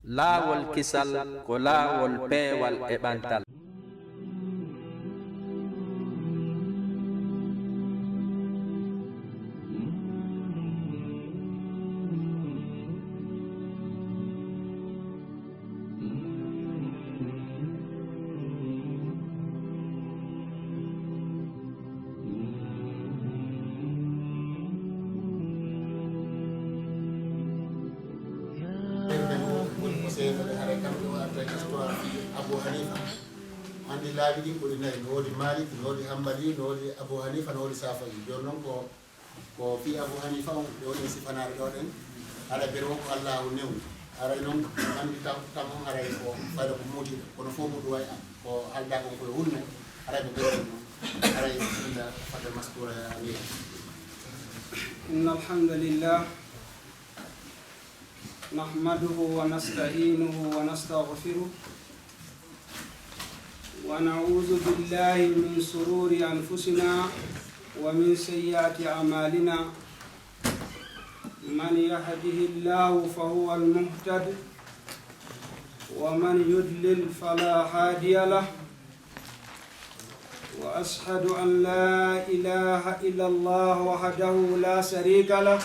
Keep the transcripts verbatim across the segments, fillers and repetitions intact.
Laawol kisal ko laawol peewal e ɓantal. Woni ko seeɗa de, haray kamɓe o arta e histoire fii Abu Hanifa. Anndi laabi ɗin ɓuri nayi, no woodi Malik, no woodi Hambali, no woodi Abu Hanifa, no woodi Safawi. Jooni non ko, ko fii Abu Hanifa on ɓe woni e sifanaade ɗoo ɗen. Haray ɓe ko Allaahu newni. Haray non anndi tam, tam on haray ko fayda ko muutiiɗo. Kono fof ko ɗuway ko haaldaa kon ko e hulme. Haray ɓe ɓeydi non. Haray bismillah, fadde maskura ya amir. إن الحمد لله نحمده ونستعينه ونستغفره، ونعوذ بالله من شرور أنفسنا ومن سيئات أعمالنا. من يهده الله فهو المهتد، ومن يضلل فلا هادي له. وأشهد أن لا إله إلا الله وحده لا شريك له،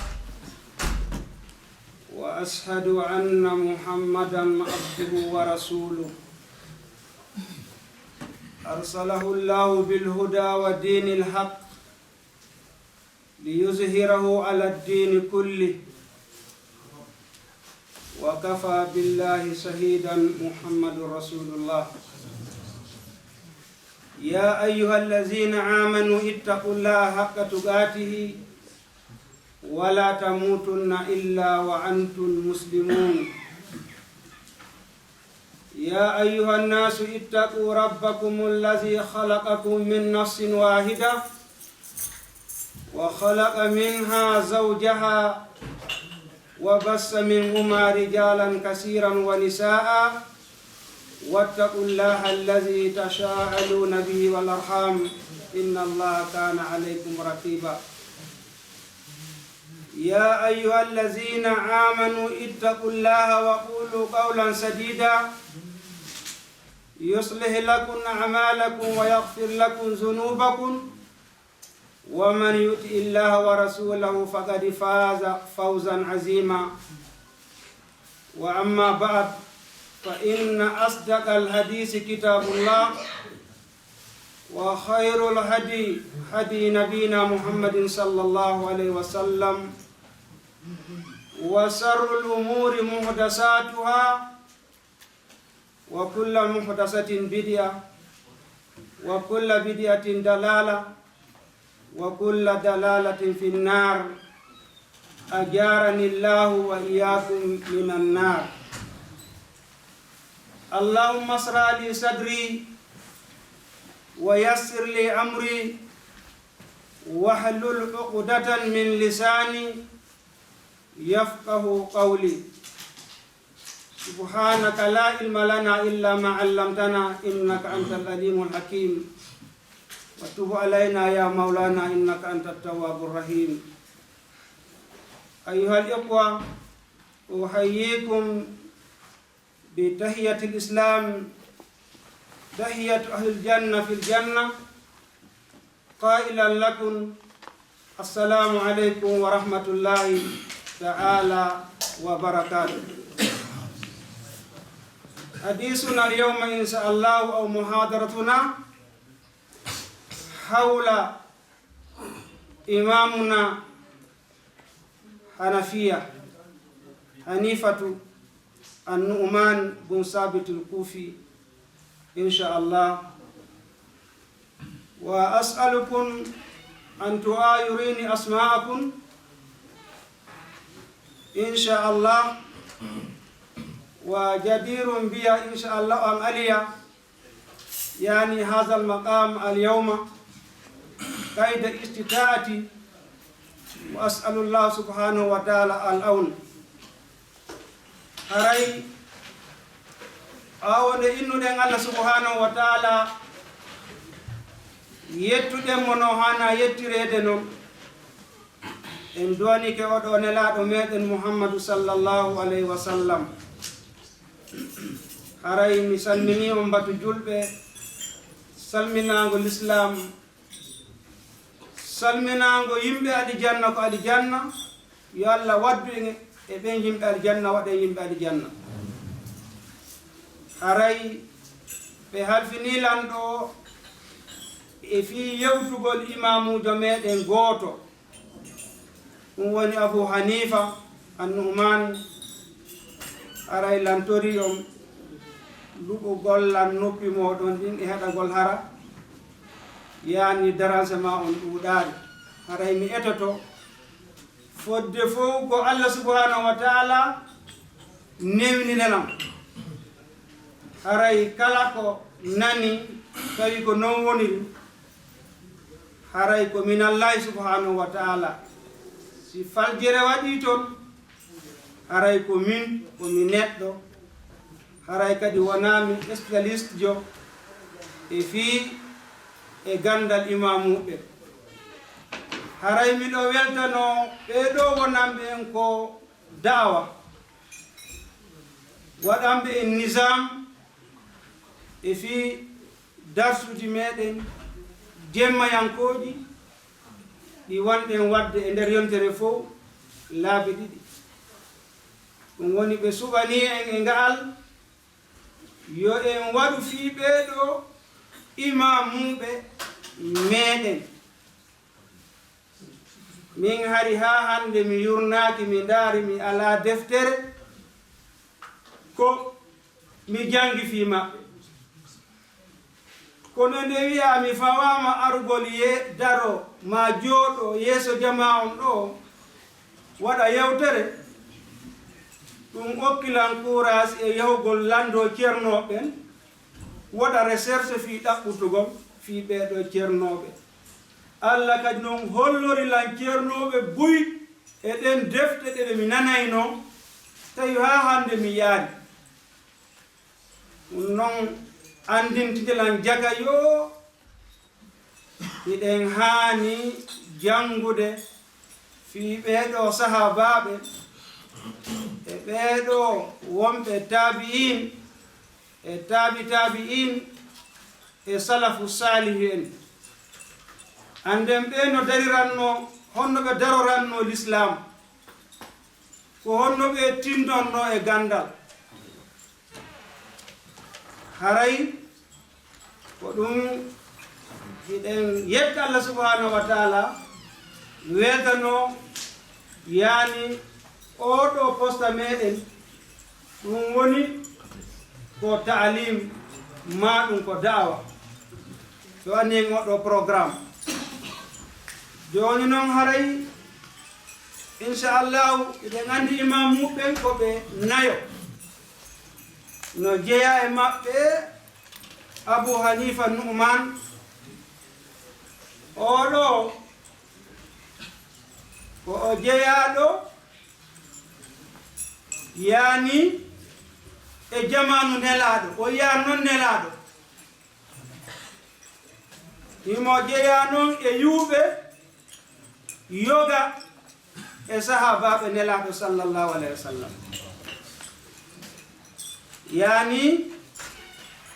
وأشهد أن محمدا عبده ورسوله، أرسله الله بالهدى ودين الحق ليظهره على الدين كله، وكفى بالله شهيدا، محمد رسول الله. يا أيها الذين آمنوا اتقوا الله حق تقاته ولا تموتن إلا وأنتم مسلمون. يا أيها الناس اتقوا ربكم الذي خلقكم من نفس واحدة وخلق منها زوجها وبث منهما رجالا كثيرا ونساء واتقوا الله الذي تساءلون به والأرحام إن الله كان عليكم رقيبا. يا أيها الذين آمنوا اتقوا الله وقولوا قولا سديدا يصلح لكم أعمالكم ويغفر لكم ذنوبكم ومن يطع الله ورسوله فقد فاز فوزا عظيما. وأما بعد، فإن أصدق الحديث كتاب الله، وخير الهدي هدي نبينا محمد صلى الله عليه وسلم، وشر الأمور محدثاتها، وكل محدثة بدعة، وكل بدعة ضلالة، وكل ضلالة في النار. أجارني الله وإياكم من النار. اللهم اشرح لي صدري ويسر لي أمري واحلل عقدة من لساني يفقه قولي. سبحانك لا علم لنا إلا ما علمتنا إنك أنت العليم الحكيم. وتب علينا يا مولانا إنك أنت التواب الرحيم. أيها الإخوة، أحييكم بتحية الإسلام، تحية أهل الجنة في الجنة، قائلا لكم: السلام عليكم ورحمة الله تعالى وبركاته. حديثنا اليوم إن شاء الله، أو محاضرتنا، حول إمامنا حنفية، حنيفة النعمان بن ثابت الكوفي، إن شاء الله. وأسألكم أن تغيروني أسماءكم، إن شاء الله. وجدير بي، إن شاء الله، أن ألي يعني هذا المقام اليوم قيد استطاعتي، وأسأل الله سبحانه وتعالى العون. Haray, ɓaawo nde innuɗen Allah subhanahu wa ta'ala, yettuɗen mo no haana yettireede non, en duwanike oɗo nelaaɗo meɗen Muhammadu sallallahu alayhi wa sallam. Haray mi salminii on batu julɓe, salminaango lislaam, salminaango yimɓe alijanna ko alijanna, yo Allah waddu en e ɓen yimɓe alijanna, waɗen yimɓe alijanna. Haray ɓe halfinii lan ɗoo e fii yewtugol imaamuujo meɗen gooto, ɗum woni Abu Hanifa An-Nu'man. Haray lan torii on luɓugol lan noppi mooɗon ɗin e heɗagol hara, yaani dérangement on ɗuuɗaali. Haray mi etoto fodde fow ko Allah subhanahu wa ta'ala newnina lan. Haray kala ko nani tawi ko non woniri, haray ko min Allaahi subhanahu wa ta'ala. Si faljere waɗii ton, haray ko min, ko mi neɗɗo, haray kadi wonaa mi spécialiste jo e fii e ganndal imaamuɓe. Haray miɗo weltanoo ɓee ɗoo wonanɓe en ko da'awa, waɗanɓe en nizaam e fii darsuuji meɗen jemmayankooji ɗi wonɗen waɗde e nder yontere fow laabi ɗiɗi. Ɗum woni ɓe suɓanii en e nga'al, yo en waɗu fii ɓee ɗoo imaamuɓe meɗen. Min hari haa hannde mi yurnaaki, mi ndaari, mi alaa deftere ko mi janngi fii maɓɓe. Kono nde wi'aa mi fawaama arugol ye daro maa jooɗo yeeso jamaa on ɗoo waɗa yewtere, ɗum okki lan kuuraasi e yahugol lanndoo cernooɓe ɓen, waɗa recherche fii ɗaɓɓutugol fii ɓee ɗoo cernooɓe. Alla kadi non hollori lan cernooɓe buy e ɗen defte ɗe mi nanaynoo, tawi haa hannde mi yaari. Ɗum non anndintinde lan jaka yo hiɗen haani janngude fii ɓee ɗoo sahaabaaɓe e ɓee ɗoo wonɓe taabi'iin e taabi taabi'iin e salafu saalihu en. Annden ɓee no darirannoo, honno ɓe darorannoo lislaam, ko honno ɓe tindonnoo e ganndal. Haray ko ɗum hiɗen yetta Allah subhanahu wa ta'ala, weltanoo yaani oo ɗoo posta meɗen, ɗum woni ko ta'alim, maa ɗum ko da'awa. Yo anni en oo ɗoo programme. Jooni non haray, insha Allahu, hiɗen anndi imaamuɓe ɓen ko ɓe nayo. No jeyaa e maɓɓe Abu Hanifa Nu'man, oo ɗoo ko o jeyaaɗo yaani e jamaanu Nelaaɗo, o yiyaani non Nelaaɗo. Himo jeyaa non e yuuɓe yoga e sahaabaaɓe Nelaaɗo sallallahu alayhi wa sallam. Yaani,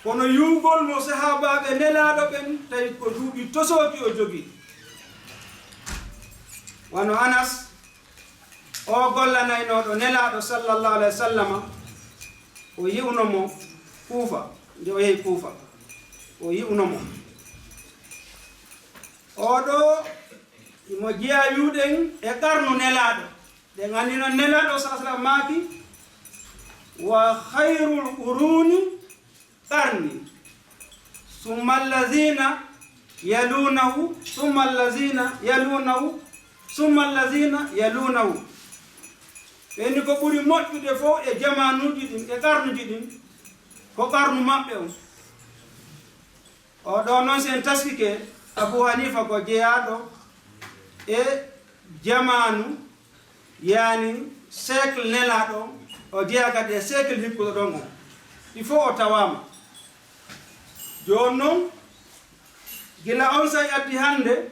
kono yuugol mo sahaabaaɓe Nelaaɗo ɓen, tawi ko duuɓi tosooji o jogii. Wano Anas, o gollanaynooɗo Nelaaɗo sallallahu alayhi wa sallama, o yi'uno mo Kuufa, nde o yehi Kuufa, o yi'uno mo. Oo ɗoo, himo jeyaa yuuɗen e qarnu Nelaaɗo. Ɗen anndi non Nelaaɗo sallallahu alayhi wa sallam maaki, "Wa khayrul quruni qarni, summa allazina yalunahu, summa allazina yalunahu, summa allazina yalunahu." Ɓe inni ko ɓuri moƴƴude fow e jamaanuuji ɗin, e qarnuuji ɗin, ko qarnu maɓɓe on. Oo ɗoo non, si en taskike, Abu Hanifa ko jeyaaɗo e jamaanu, yaani siècle Nelaaɗo on, o jeyaa kadi e siècle hikkuɗo ɗon on. Ɗi fow o tawaama. Jooni non, gila onsay addi hannde,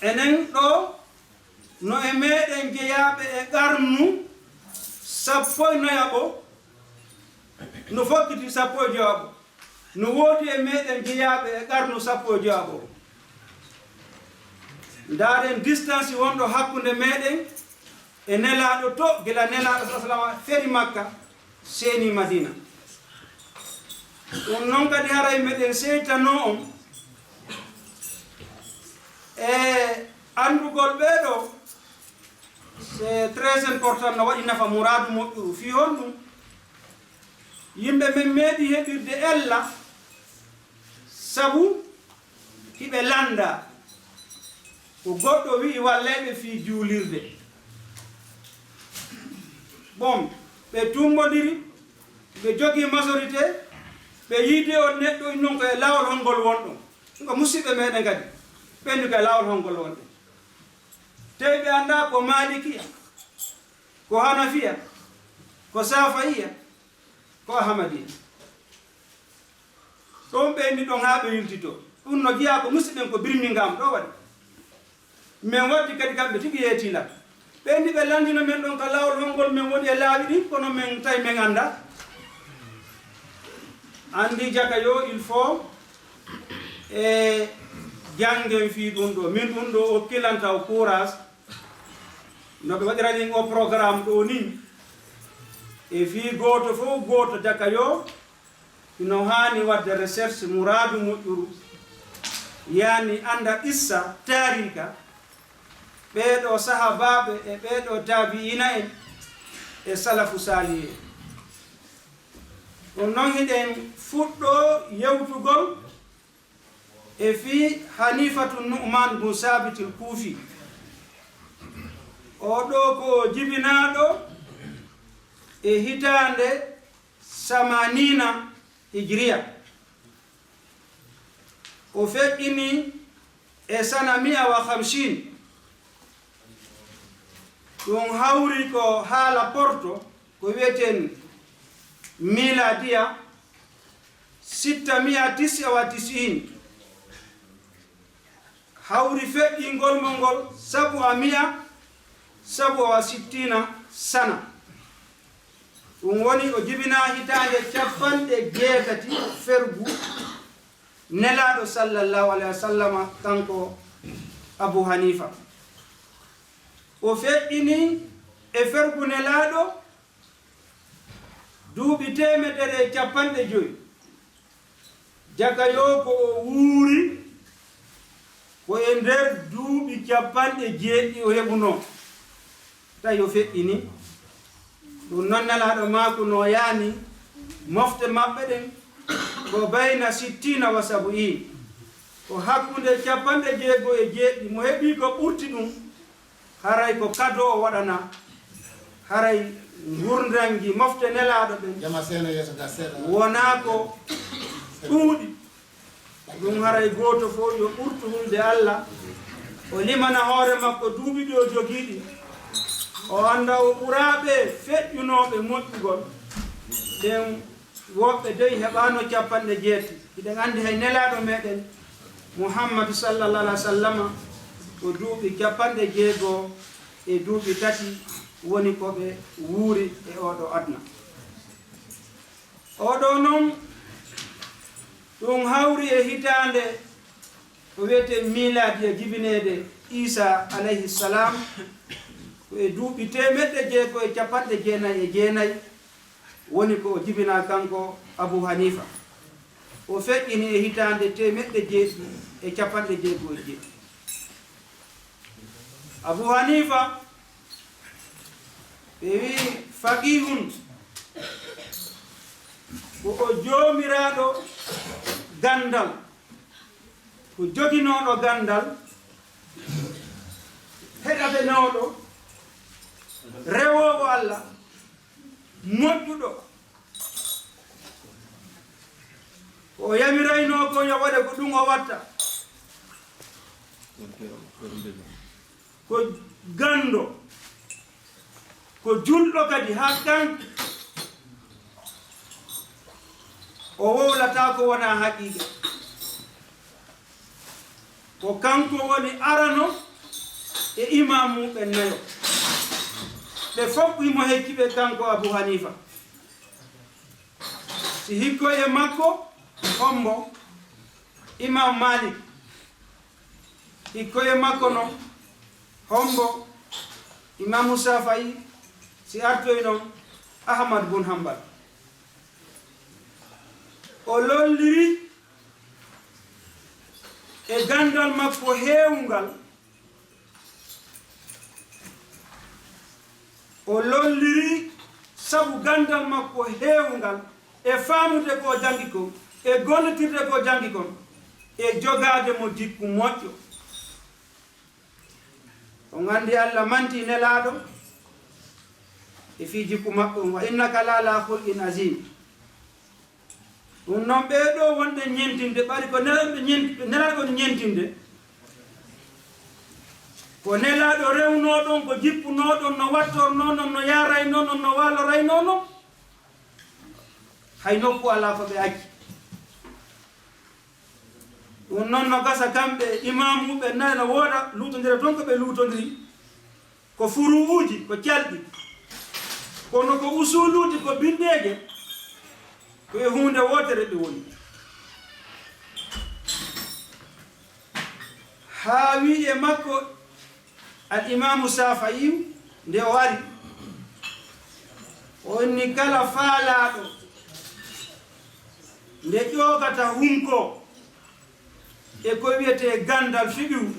enen ɗoo, no e meɗen jeyaaɓe e qarnu sappo e noyaɓo, No fokkiti sappo e jowaɓo. No woodi e meɗen jeyaaɓe e qarnu sappo e jowaɓo. Ndaaren distance wonɗo hakkunde meɗen e Nelaaɗo to, gila Nelaaɗo sa salama feri Makka, seeni Madina. Ɗum noon kadi haray meɗen seytano on e anndugol ɓee ɗoo, c'est très important, no waɗi nafa, muraadu moƴƴuru. Fii honɗum? Yimɓe men meeɗi heɓirde ella, sabu hiɓe lannda ko goɗɗo wi'i wallay ɓe fii juulirde. Bon, ɓe tummbondiri, ɓe jogii majorité, ɓe yiidi on neɗɗo, innon ko e laawol hongol wonɗon. Ɗum ko musiɓɓe meɗen kadi, ɓen ko e laawol hongol wonɗon. Tawi ɓe anndaa ko Maalikiya, ko Hanafiya, ko Saafayiya, ko Ahmadiya. Ɗon ɓe inni ɗon haa ɓe yiltitoo. Ɗum no jeyaa ko musiɗen ko Birmingham ɗo waɗi. Men waddi kadi kamɓe tigi yeetii lan. Ɓe inni ɓe lanndino men ɗon ka laawol hongol men woni e laawi ɗin, kono men tawi men anndaa. Anndi jaka yo, il faut e janngen fii ɗum ɗo. Min ɗum ɗo okkilanta o courage. No ɓe waɗira ɗin o programme ɗo ni. E fii gooto fof gooto jaka yo, hino haani waɗde recherche muraadu moƴƴuru, yaani annda qissa, taariika, ɓee ɗoo sahaabaaɓe e ɓee ɗoo taabi'iina en e salafu saalihi en. Ɗum noon hiɗen fuɗɗoo yewtugol e fii Haniifatu Nu'maan bun Saabitil Kuufi. Oo ɗoo ko o jibinaaɗo e hitaande samaniina hijriya. O feƴƴini e sana mi'a wa hamsin. Ɗum hawri ko haala porto ko wi'eten miilaadiya sitta mi'a tis'a wa tis'in. Hawri feƴƴingol mo ngol sabu a mi'a sabu a sittina sana. Ɗum woni o jibinaa hitaande cappanɗe jeetati fergu Nelaaɗo sallallahu alayhi wa sallama, kanko Abu Haniifa. O feƴƴini e fergu Nelaaɗo duuɓi teemedere e cappanɗe joy. Jaka yo ko o wuuri ko e nder duuɓi cappanɗe jeeɗiɗi o heɓunoo, tawi o feƴƴini. Ɗum noon Nelaaɗo maaku no yaani mofte maɓɓe ɗen ko bayna sittina wa sabu'in, ko hakkunde cappanɗe jeego e jeeɗiɗi. Mo heɓii ko ɓurti ɗum, haray ko kado o waɗana, haray ngurndanji mofte Nelaaɗo ɓen Jama seena yeeso ga seeɗa. Wonaa ko ɗuuɗi. Ɗum haray gooto fof yo ɓurtu hulde Allah, o limana hoore makko duuɓi ɗi o jogii ɗi, o annda o ɓuraa ɓe feƴƴunooɓe moƴƴugol ɓen. Woɓɓe dey heɓaano cappanɗe jeetati. Hiɗen anndi hay Nelaaɗo meɗen Muhammadu sallallahu alaihi wa sallama ko duuɓi cappanɗe jeego e duuɓi tati woni ko ɓe wuuri e oo ɗoo aduna. Oo ɗoo noon, ɗum hawri e hitaande ko wiyetee miilaadiya, jibineede Iisaa alayhi salaam, ko e duuɓi teemeɗɗe jeego e cappanɗe jeenay e jeenay woni ko o jibinaa kanko Abu Haniifa. O feƴƴini e hitaande teemeɗɗe jeeɗiɗi e cappanɗe jeego e jeeɗiɗi. Abu Haniifa, ɓe wi'i faqihun, ko o joomiraaɗo ganndal, ko joginooɗo ganndal, heɗatenooɗo, rewoowo Allah, moƴƴuɗo. Ko o yamiraynoo kon yo waɗe, ko ɗum o watta. Ko ganndo, ko julɗo kadi haqqan, o wowlataa ko wonaa haqiiqa. Ko kanko woni arano e imaamu ɓen nayo. Ɓe fof himo hecci ɓe kanko Abu Haniifa. Hikkoye makko hombo? Imam Malik. Hikkoye makko non hombo? Imamu Safa'i. Si artoy non Ahmad bun Hanbal. O lolliri e gandal makko heewungal. O lolliri sabu gandal makko heewungal e faamude ko o jangi kon, e gollitirde ko o jangi kon, e jogaade mo jikku moƴƴo. On anndi Allah manti Nelaaɗo e fii jikku maɓɓe on, "Wa innaka la ala khulqin azim." Ɗum noon, ɓee ɗoo wonɓe ñentinde, ɓari ko Nelaaɗo ñent-, Nelaaɗo on ñentinde, ko Nelaaɗo rewnoo ɗon, ko jippunoo ɗon, no wattornoo non, no yaaraynoo non, no waaloraynoo non, hay nokku alaa ko ɓe acci. Ɗum noon no gasa kamɓe e imaamuuɓe nayi no wooda, luutondira toon ko ɓe luutondiri. Ko furuu'uuji, ko calɗi. Kono ko usuuluuji, ko binndeeje, ko e huunde wootere ɓe woni. Haa wi'i e makko, Al Imaamu Safa'iyu, nde o ari, o inni kala faalaaɗo nde ƴoogata hunko e ko wiyetee ganndal fiqhu,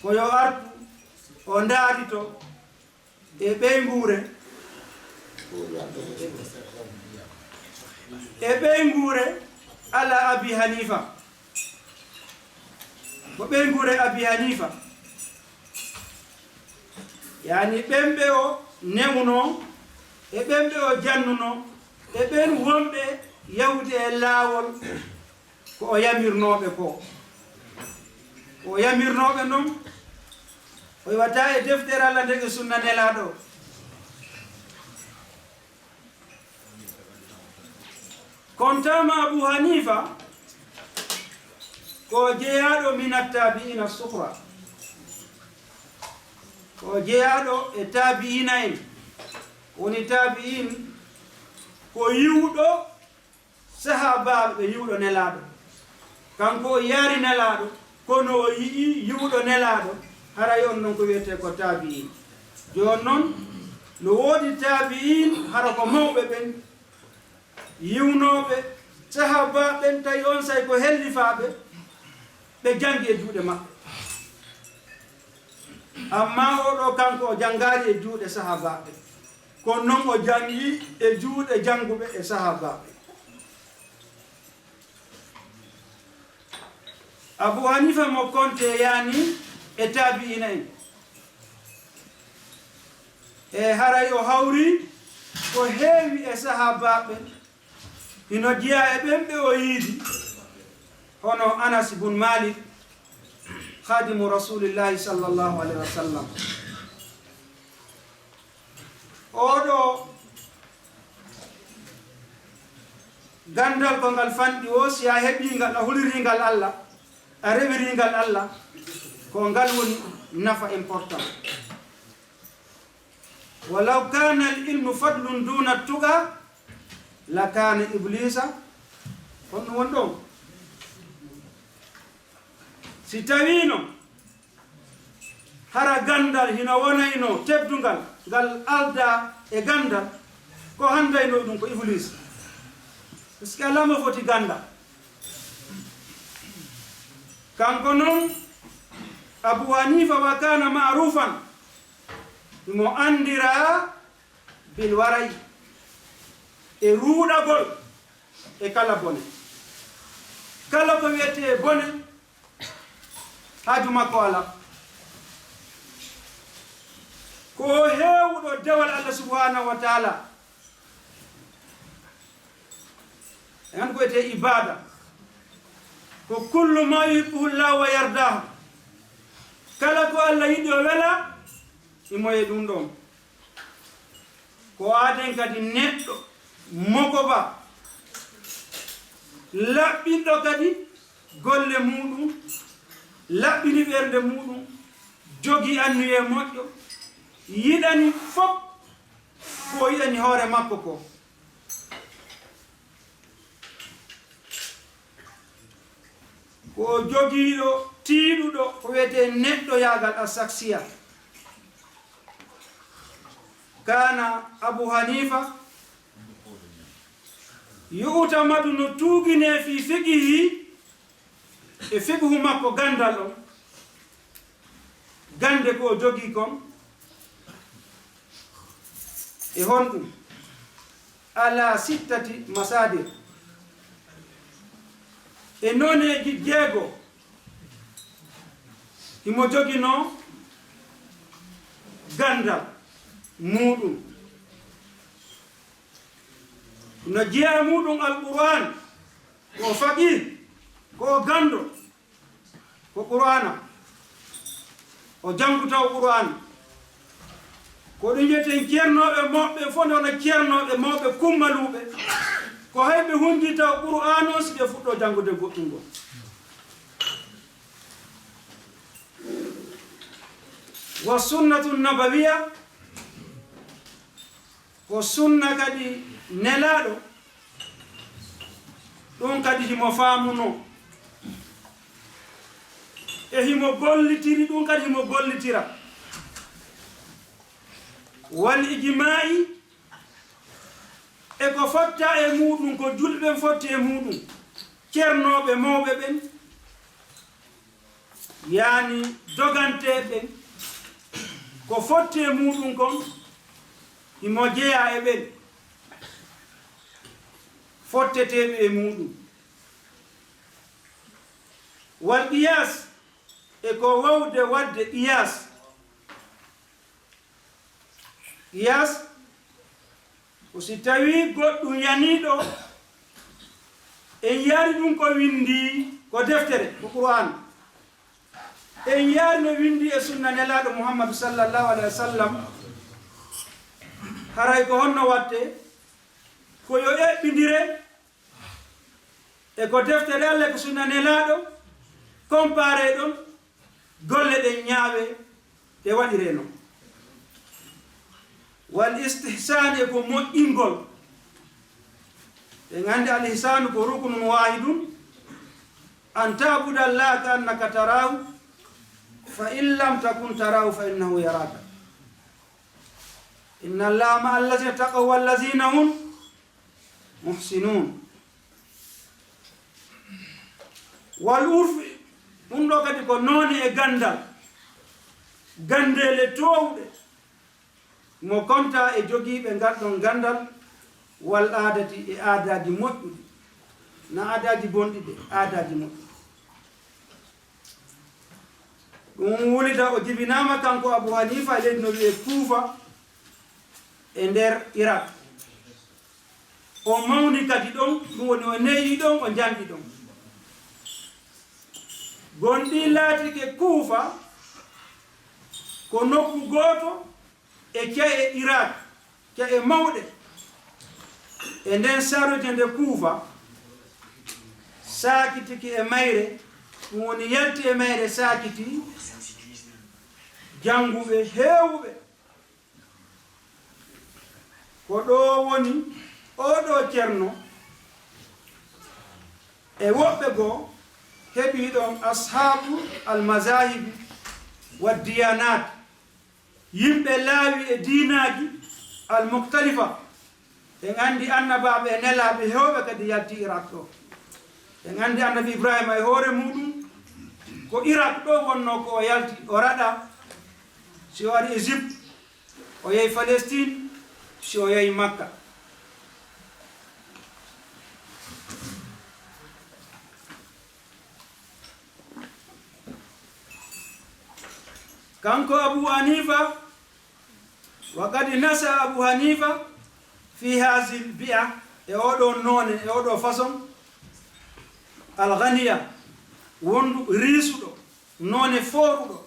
ko yo artu o ndaarito e ɓeynguure, e ɓeynguure ala Abi Hanifa. Ko ɓeynguure Abi Hanifa. Yaani ɓen ɓe o newunoo, e ɓen ɓe o jannunoo, e ɓen wonɓe yahude e laawol ko o yamirnooɓe ko. Ko o yamirnooɓe non, o iwata e deftere Allah nden e sunna Nelaaɗo. Kontaama Abu Hanifa ko jeyaaɗo min attabi'ina sukhra. Ko jeyaaɗo e tabi'ina en. Woni tabi'in ko yiwɗo sahaabaaɓe ɓe yiwɗo Nelaaɗo. Kanko o yaari Nelaaɗo, kono o yi'i yiwɗo Nelaaɗo, haray on non ko wiyetee ko taabi'iin. Jooni non, no woodi taabi'iin, hara ko mawɓe ɓen, yiwnooɓe, sahaabaaɓe ɓen, tawi on say ko hellifaaɓe, ɓe janngi e juuɗe maɓɓe. Ammaa oo ɗoo, kanko o janngaali e juuɗe sahaabaaɓe, kono non o janngi e juuɗe jannguɓe e sahaabaaɓe. Abu Hanifa mo konte yaani e taabi'iina en. E haray o hawri ko heewi e sahaabaaɓe, hino jeyaa e ɓen ɓe o yiidi, hono Anas bun Malik, khadimu Rasulillahi sallallahu alaihi wasallam. Oo ɗoo ganndal ko ngal fanɗi woo, si a heɓii ngal, a hulirii ngal Allah, a rewirii ngal Allah, ko ngal woni nafa important. "Walaw kana al-ilmu fadlun duna tuqa, la kana iblisa." Honno woni ɗon? Si tawiino hara ganndal hino wonayno teddungal, ngal aldaa e ganndal, ko handayno ɗum ko Iblis. Parce que alaa mo foti ganndal. Kanko non, Abu Hanifa, wa kana ma'rufan, mo anndiraa bil wara'i, e ruuɗagol e kala bone. Kala ko wiyetee bone, haaju makko alaa. Ko o heewuɗo dewal Allah subhanahu wa ta'ala. En ko wiyetee ibaada. Ko kullu ma yuhibbuhu Allah wa yardahu. Kala ko Allah yiɗi o wela, imo e ɗum ɗon. Ko aaden kadi neɗɗo mokoba, laɓɓinɗo kadi golle muuɗum, laɓɓini ɓernde muuɗum, jogii anniyee moƴƴo, yiɗani fof ko o yiɗani hoore makko ko. Ko o jogiiɗo tiiɗuɗo ko wiyetee neɗɗoyaagal, asaksiya. Kaana Abu Hanifa yu'tamadu, no tuuginee, fii fiqihi, e fiqhu makko, ganndal on, gannde ko o jogii kon, e honɗum? Ala sittati masadir, e noneeji jeego. Himo joginoo ganndal muuɗum. No jeyaa e muuɗum Alqur'aan, ko o faqih, ko o ganndo, ko Qur'aana. O janngu taw Qur'aana. Ko ɗum wiyeten ceernooɓe mawɓe, fof nde wona ceernooɓe mawɓe kummaluuɓe. Ko hay ɓe hunndi taw Qur'aana on si ɓe fuɗɗoo janngude goɗɗum ngol. Wa sunnatu nabawiya, ko sunna kadi Nelaaɗo, ɗum kadi himo faamunoo. E himo gollitiri, ɗum kadi himo gollitira. Wal ijmaa'i, e ko fotta e muuɗum, ko julɓe ɓen fotti e muuɗum, ceernooɓe mawɓe ɓen, yaani doganteeɓe ɓen, ko fotti e muuɗum kon, himo jeyaa e ɓen fotteteeɓe e muuɗum. Wal qiyaas, e ko wawde waɗde qiyaas. Qiyaas ko si tawii goɗɗum yanii ɗoo, en yiyaali ɗum ko winndii ko deftere, ko Qur'aan, en yiyaali no winndii e sunna Nelaaɗo Muhammadu, sallallahu alayhi wa sallam, haray ko honno waɗtee? Ko yo eɓɓindire e ko deftere Alla, ko sunna Nelaaɗo, comparé ɗon, golle ɗen ñaawee, ɗe waɗiree non. Wal istihsaan, e ko moƴƴingol. En anndi al ihsaanu ko ruknun waahidun, an ta'buda Allaha ka annaka taraahu, fa in lam takun taraahu fa innahu yaraaka. Inna Allaha ma'a allazina taqaw wallazina hum muhsinun. Wal urfi, ɗum ɗoo kadi ko noone e ganndal, ganndeele toowɗe, mo konta e jogiiɓe ngal ɗon ganndal, wal aadati, e aadaaji moƴƴuɗi, na aadaaji bonɗi de, aadaaji moƴƴuɗi. Ɗum wulida, o jibinaama kanko Abu Hanifa e leydi no wi'ee Kuufa e nder Irak. O mawni kadi ɗon, ɗum woni o neyi ɗon, o janɗi ɗon. Gonɗi laatike Kuufa ko nokku gooto e ca'e Irak, ca'e mawɗe. E nden saruje nde Kuufa saakitiki e mayre, ɗum woni yalti e mayre saakiti jannguɓe heewuɓe. Ko ɗoo woni oo ɗoo ceerno e woɓɓe goo heɓii ɗon ashaabu al-mazaahibi wa diyaanaat, yimɓe laawi e diinaaji al-muktalifa. En anndi annabaaɓe e nelaaɓe heewɓe kadi yalti Irak ɗoo. En anndi annabi Ibrahima e hoore muuɗum, ko Irak ɗoo wonnoo ko o yalti, o raɗa, si o ari Égypte, o yehi Palestine, si o yehi Makka. Kanko Abu Hanifa, wa qad nasa Abu Hanifa fi hazil bi'a, e oɗo noone, e oɗo façon, al ghaniya, wondu riisuɗo, noone fooruɗo,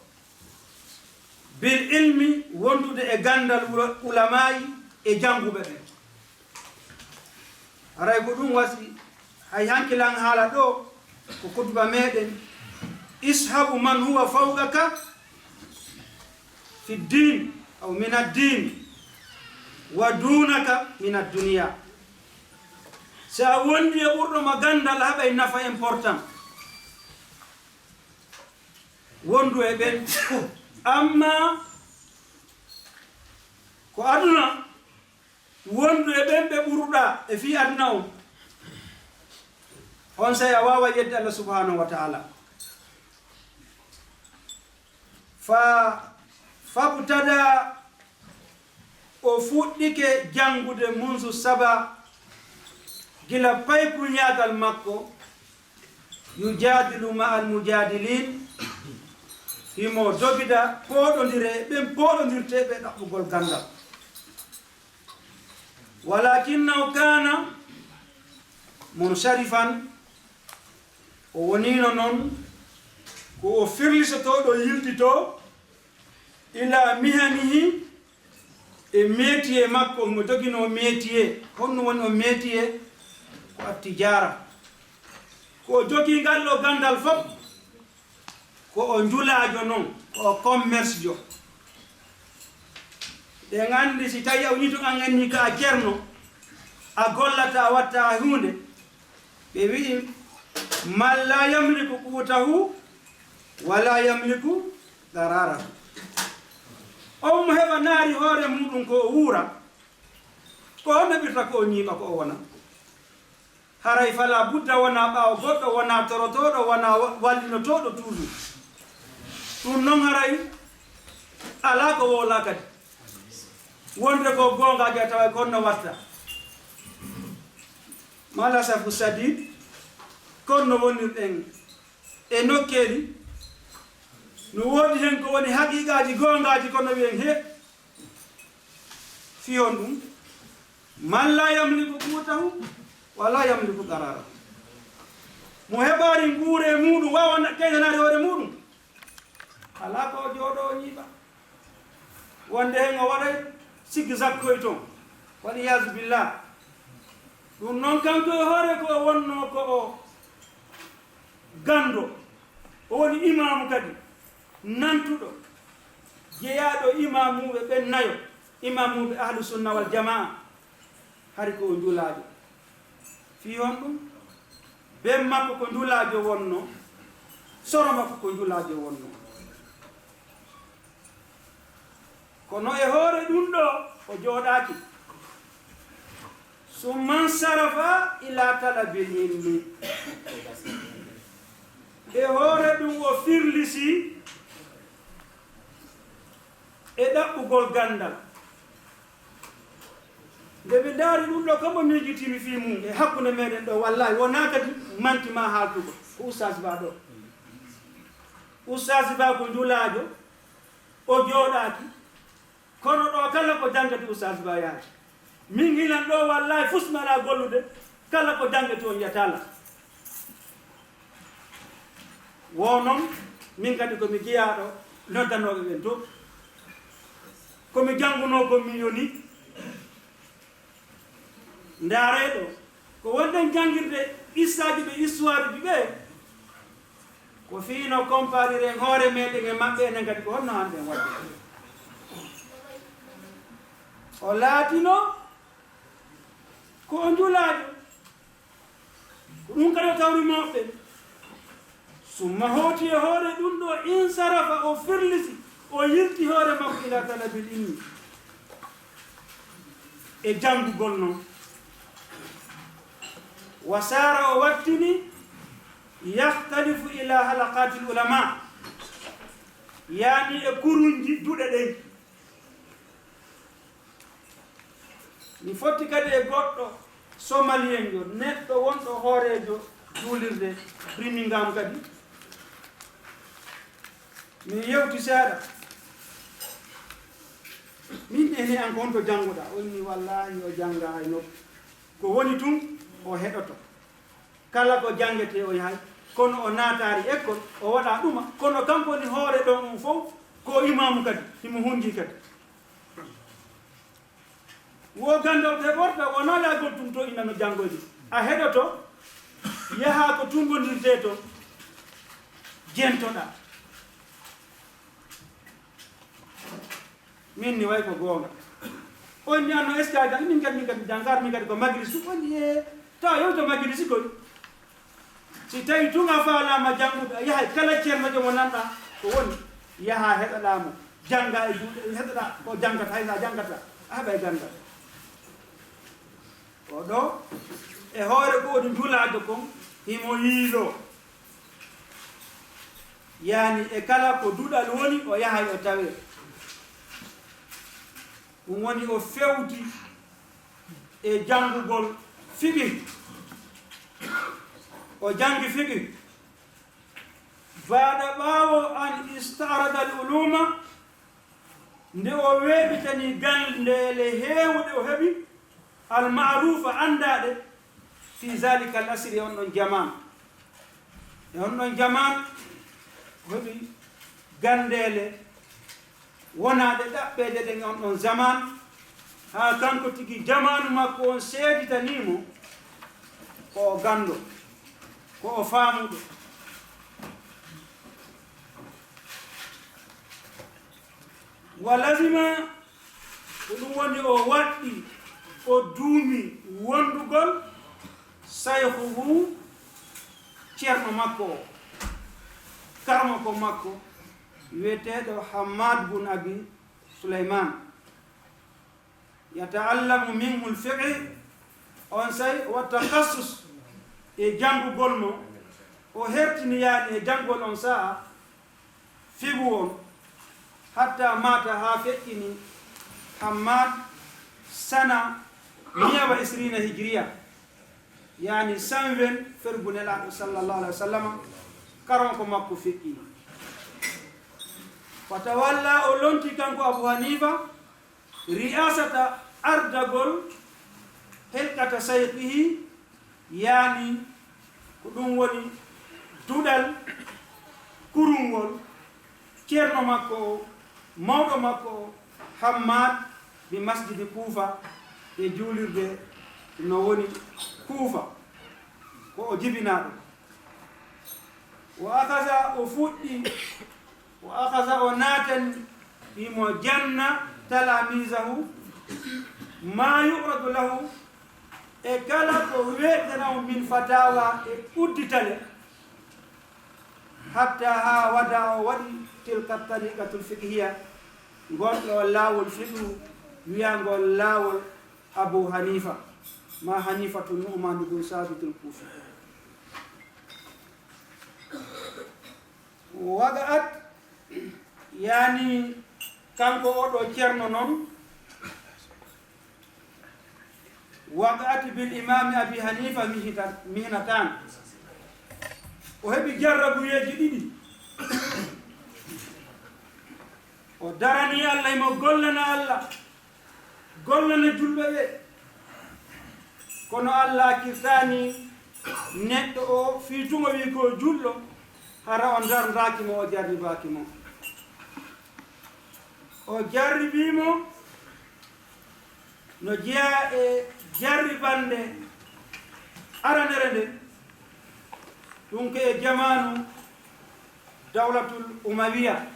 bil ilmi, wondude e ganndal ula-, ulamaa'i e jannguɓe ɓen. Haray ko ɗum wasi, hay hanki lan haala ɗoo, ko kutuba meɗen, ishabu man huwa fawqaka fi ddin, aw min ad-din, wa dunaka min ad-dunya. Si a wondi e ɓurɗo ma ganndal, haɓay nafa important. wondu e ɓen. Amma ko aduna, wondu e ɓen ɓe ɓuruɗaa e fii aduna on, onsay a waaway yedde Allah subhanahu wa ta'ala. Fa, fabtada, o fuɗɗike janngude munzu saba, gila paykuñaagal makko, yujadilu ma al mujadilin, himo dogida pooɗondire e ɓen pooɗondirteeɓe ɗaɓɓugol ganndal. Walakinnahu kana munsharifan, o wonino non ko o firlisotooɗo yiltitoo ila mihanihi, e métier makko, himo joginoo métier. Honno woni o métier? Ko attijara. Ko o jogii ngal ɗo ganndal fof, ko o njulaajo non, ko o commercejo. Ɗen anndi si tawi a woni tun an anni ka a ceerno, a gollata, a watta huunde, ɓe wi'i, "Man la yamliku qutahu wa la yamliku dararahu." On mo heɓanaari hoore muɗum ko o wuura, ko o heɓirta ko o ñiiɓa ko o wona. Haray fala budda wona ɓaawo goɗɗo, wona torotooɗo, wona wa-, wallinotooɗo toujours. Ɗum non haray alaa ko wowlaa kadi. Wonde ko goongaaji a taway ko honno watta. Mala safu sadid, kono no wonirɗen e nokkeeli, no woodi hen ko woni haqiiqaaji goongaaji, kono wi'en he, fii honɗum? Man la yamliku qutahu wa la yamliku dararahu. Mo heɓaari nguure muɗum, waawa na-, keydanaade hoore muɗum, alaa ko o jooɗo o ñiiɓa. Wonde hen o waɗay sikki sakkoy toon. Wal iyaazu billah. Ɗum noon kanko e hoore ko o wonno ko o ganndo. O woni imaamu kadi nantuɗo, jeyaaɗo imaamuuɓe ɓen nayo, imaamuuɓe ahlu sunna wal jamaa. Hari ko o njulaajo. Fii honɗum? Ben makko ko njulaajo wonno, soro makko ko njulaajo wonno. Kono e hoore ɗum ɗo, o jooɗaaki. Summa nsarafa ila talabil ilmi. E hoore ɗum o firlisi e ɗaɓɓugol ganndal. Nde mi ndaari ɗum ɗo, kambo miijitimi fii mum e hakkunde meɗen ɗo, wallahi wonaa kadi manti ma haaltugo. Ko Oustaz Ba ɗo. Oustaz Ba ko njulaajo, o jooɗaaki. Kono ɗo kala ko janngati Oustaz Ba yaaki. Min hinan ɗo wallahi fus mi alaa gollude, kala ko janngati on yataala. Wo noon, min kadi ko mi jeyaaɗo noddanooɓe ɓen to. Ko mi janngunoo ko mi yoni. Ndaaree ɗo, ko wonɗen janngirde qissaaji ɓe, histoire ji ɓe, ko fii no compareren hoore meɗen e maɓɓe, enen kadi ko honno hanɗen waɗde. O laatino ko o njulaajo. Ko ɗum kadi o tawri mawɓe. Summa hooti e hoore ɗum ɗo, insarafa, o firlisi, o yilti hoore makko ila talabil ilmi, e janngugol noon. Wa saara, o wattini, yahtalifu ila halaqatil ulama, yaani e kurunji duɗe ɗen. Mi fotti kadi e goɗɗo Somaliyenjo, neɗɗo wonɗo hooreejo juulirde Birmingham kadi. Mi yewti seeɗa. Min ene an ko honto jannguɗaa? O inni, "Wallaahi, o janngaa hay nokku. Ko woni tun, o heɗoto. Kala ko janngetee, o yahay. Kono o naataali école, o waɗaa ɗuma. Kono kanko woni hoore ɗon on fow, ko imaamu kadi, himo hunndii kadi." Wo ganndal heɓorta, wonaa laagol tun to ina no janngoyde. A heɗoto, yahaa ko tumbondirtee to, jentoɗaa. Min ni way ko goonga. On ni anno, est-ce que a jang-, min kadi, min kadi janngaar, min kadi ko majlis tun. On ni, e, tawa yewta majlis koy. Si tawi tun a faalaama janngude, a yahay kala ceerno jomo nanɗaa, Ko woni, yaha heɗoɗaa mo, jannga e juuɗe, heɗoɗaa ko janngata, hay sa janngata, a heɓay ganndal. O ɗo, e hoore ko woni njulaade kon, himo yiiloo. Yaani e kala ko duɗal woni, o yahay o tawee. Ɗum woni o fewti e janngugol fiqh. O janngi fiqh. Baada ɓaawo an istaarada al uluma, nde o weeɓitani ganndeele heewuɗe o heɓi, al maarufa anndaaɗe, fi zalika al asri, e on ɗon jamaan. E on ɗon jamaan, o heɓi ganndeele wonaaɗe ɗaɓɓeede ɗen e on ɗon jamaan, haa kanko tigi jamaanu makko on seeditanii mo ko o ganndo, ko o faamuɗo. Wa lazima, ko ɗum woni o waɗɗi, o duumi wondugol sayhuhu, ceerno makko o, karamoko makko, wiyeteeɗo Hammad bun Abi Suleyman. Yata'allamu minhu al-fiqh, on say wa takassus, e janngugol mo, o hertini yaani e janngol on sa'a fiqhu on, hatta mata, haa feƴƴini Hammad sana miya wa isrina hijriya, yaani sanwen fergu Nelaaɗo sallallahu alaihi wasallam, karamoko makko feƴƴini. Wa tawalla, o lonti kanko Abu Hanifa, ri'asata, ardagol, helqata sayqihi, yaani ko ɗum woni duɗal kurungol ceerno makko o, mawɗo makko o, Hammad, bi masjidi Kuufa, e juulirde no woni Kuufa, ko o jibinaaɗo. Wa akaza, o fuɗɗi, wa akaza, o naatani, himo janna, talamizahu, ma yu'radu lahu, e kala ko weeɓitanamo min fatawa e udditale, hatta, haa wada, o waɗi tilka tariqatul fiqhiya, ngol ɗo laawol fiqhu wiyangol laawol Abu Hanifa, ma Hanifatu Nu'man ibn Sabitul Kufi. Waqa'at, yaani kanko oɗo ceerno non, waqa'at bil imami Abi Hanifa mihita-, mihnatan. O heɓi jarrabuyeeji ɗiɗi. O darani Allah, himo gollana Allah, gollana julɓe ɓe. Kono Allah kirtani neɗɗo o, fii tun o wi'i ko julɗo, hara o darndaaki mo, o jarribaaki mo. O jarribii mo no jeyaa e jarribannde aranere nden, ɗum ko e jamaanu Dawlatul Umawiya.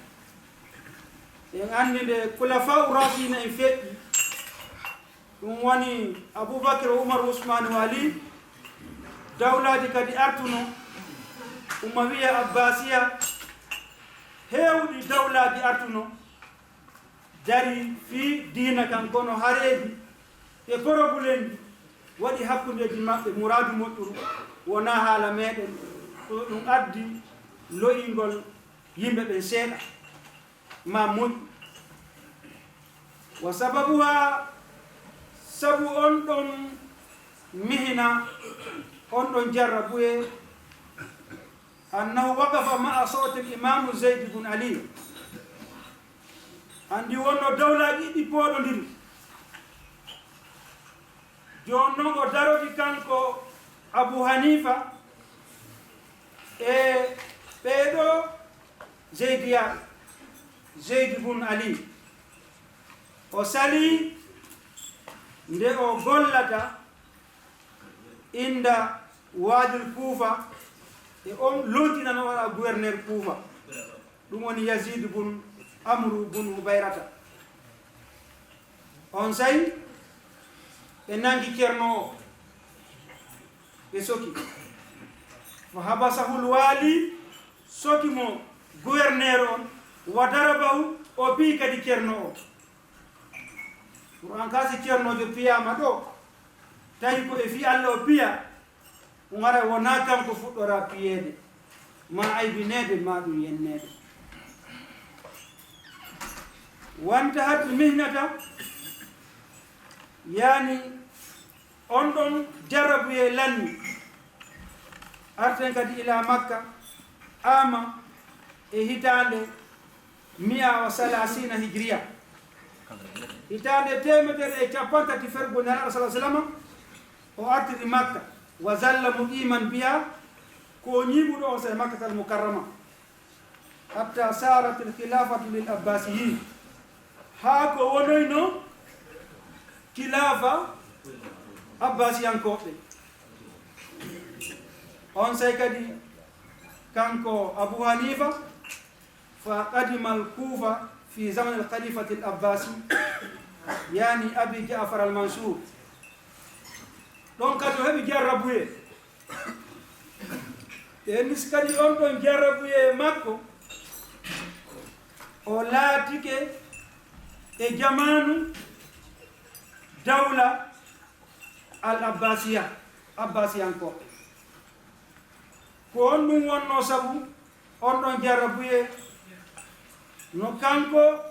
En anndi nde Kulafa'u Rashidina en feƴƴi, ɗum woni Abubakar, Umar, Usman, Ali, dawlaaji kadi artuno, Umawiya, Abbasiya, heewɗi dawlaaji artuno, dari fii diina kan, kono hareeji e porobulemji waɗi hakkundeeji maɓɓe, muraadu moƴƴuru wonaa haala meɗen, ɗum addi lo'ingol yimɓe ɓen seeɗa, ma moƴƴu. Wa sababuha, sabu on ɗon mihina, on ɗon jarrabuye, annahu waqafa ma'a sawtil imamu Zayd ibn Ali. Anndi wonno dawlaaji ɗiɗi pooɗondiri. Jooni non o darodi kanko Abu Hanifa e ɓeeɗo Zeydiya, Zayd ibn Ali. O sali nde o gollata inda Wadil Kufa, e on lontinano waɗa gouverneur Kufa. Ɗum woni Yazid bun Amru bun Hubayrata. On say, ɓe nangi ceerno o, ɓe soki. Fa habasahul wali, soki mo Gouverneur on, wa darabahu, o piyi kadi ceerno o. Pour en cas si ceernoojo piyaama ɗo, tawi ko e fii Alla o piya, ɗum ara wonaa kanko fuɗɗoraa piyeede, maa aybineede, maa ɗum yenneede. Wantahat mihnata, yaani on ɗon jarrabuyee lanni. Arten kadi ila Makka, ama e hitaande mi'a wa salasina hijriya. Hitaande teemedere e cappanɗe tati fergu Nelaaɗo sala salama, o artiri Makka, wa zalla muqiman biha, ko o ñiiɓuɗo on sey Makkatal Mukarrama. Hatta sarat al khilafatu lil Abbasiyin, haa ko wonoyno khilaafa Abbasiyankooɓe. On sey kadi kanko Abu Hanifa, fa qadima al Kufa fi zaman al khalifati al Abbasi, yani Abi Ja'far al Mansur. Ɗon kadi o heɓi jarrabuye. Ɓe nisi kadi on ɗon jarrabuyee makko, o laatike e jamaanu dawla al Abbasiya, Abbasiyankooɓe. Ko on ɗum wonnoo sabu on ɗon jarrabuyee, no kanko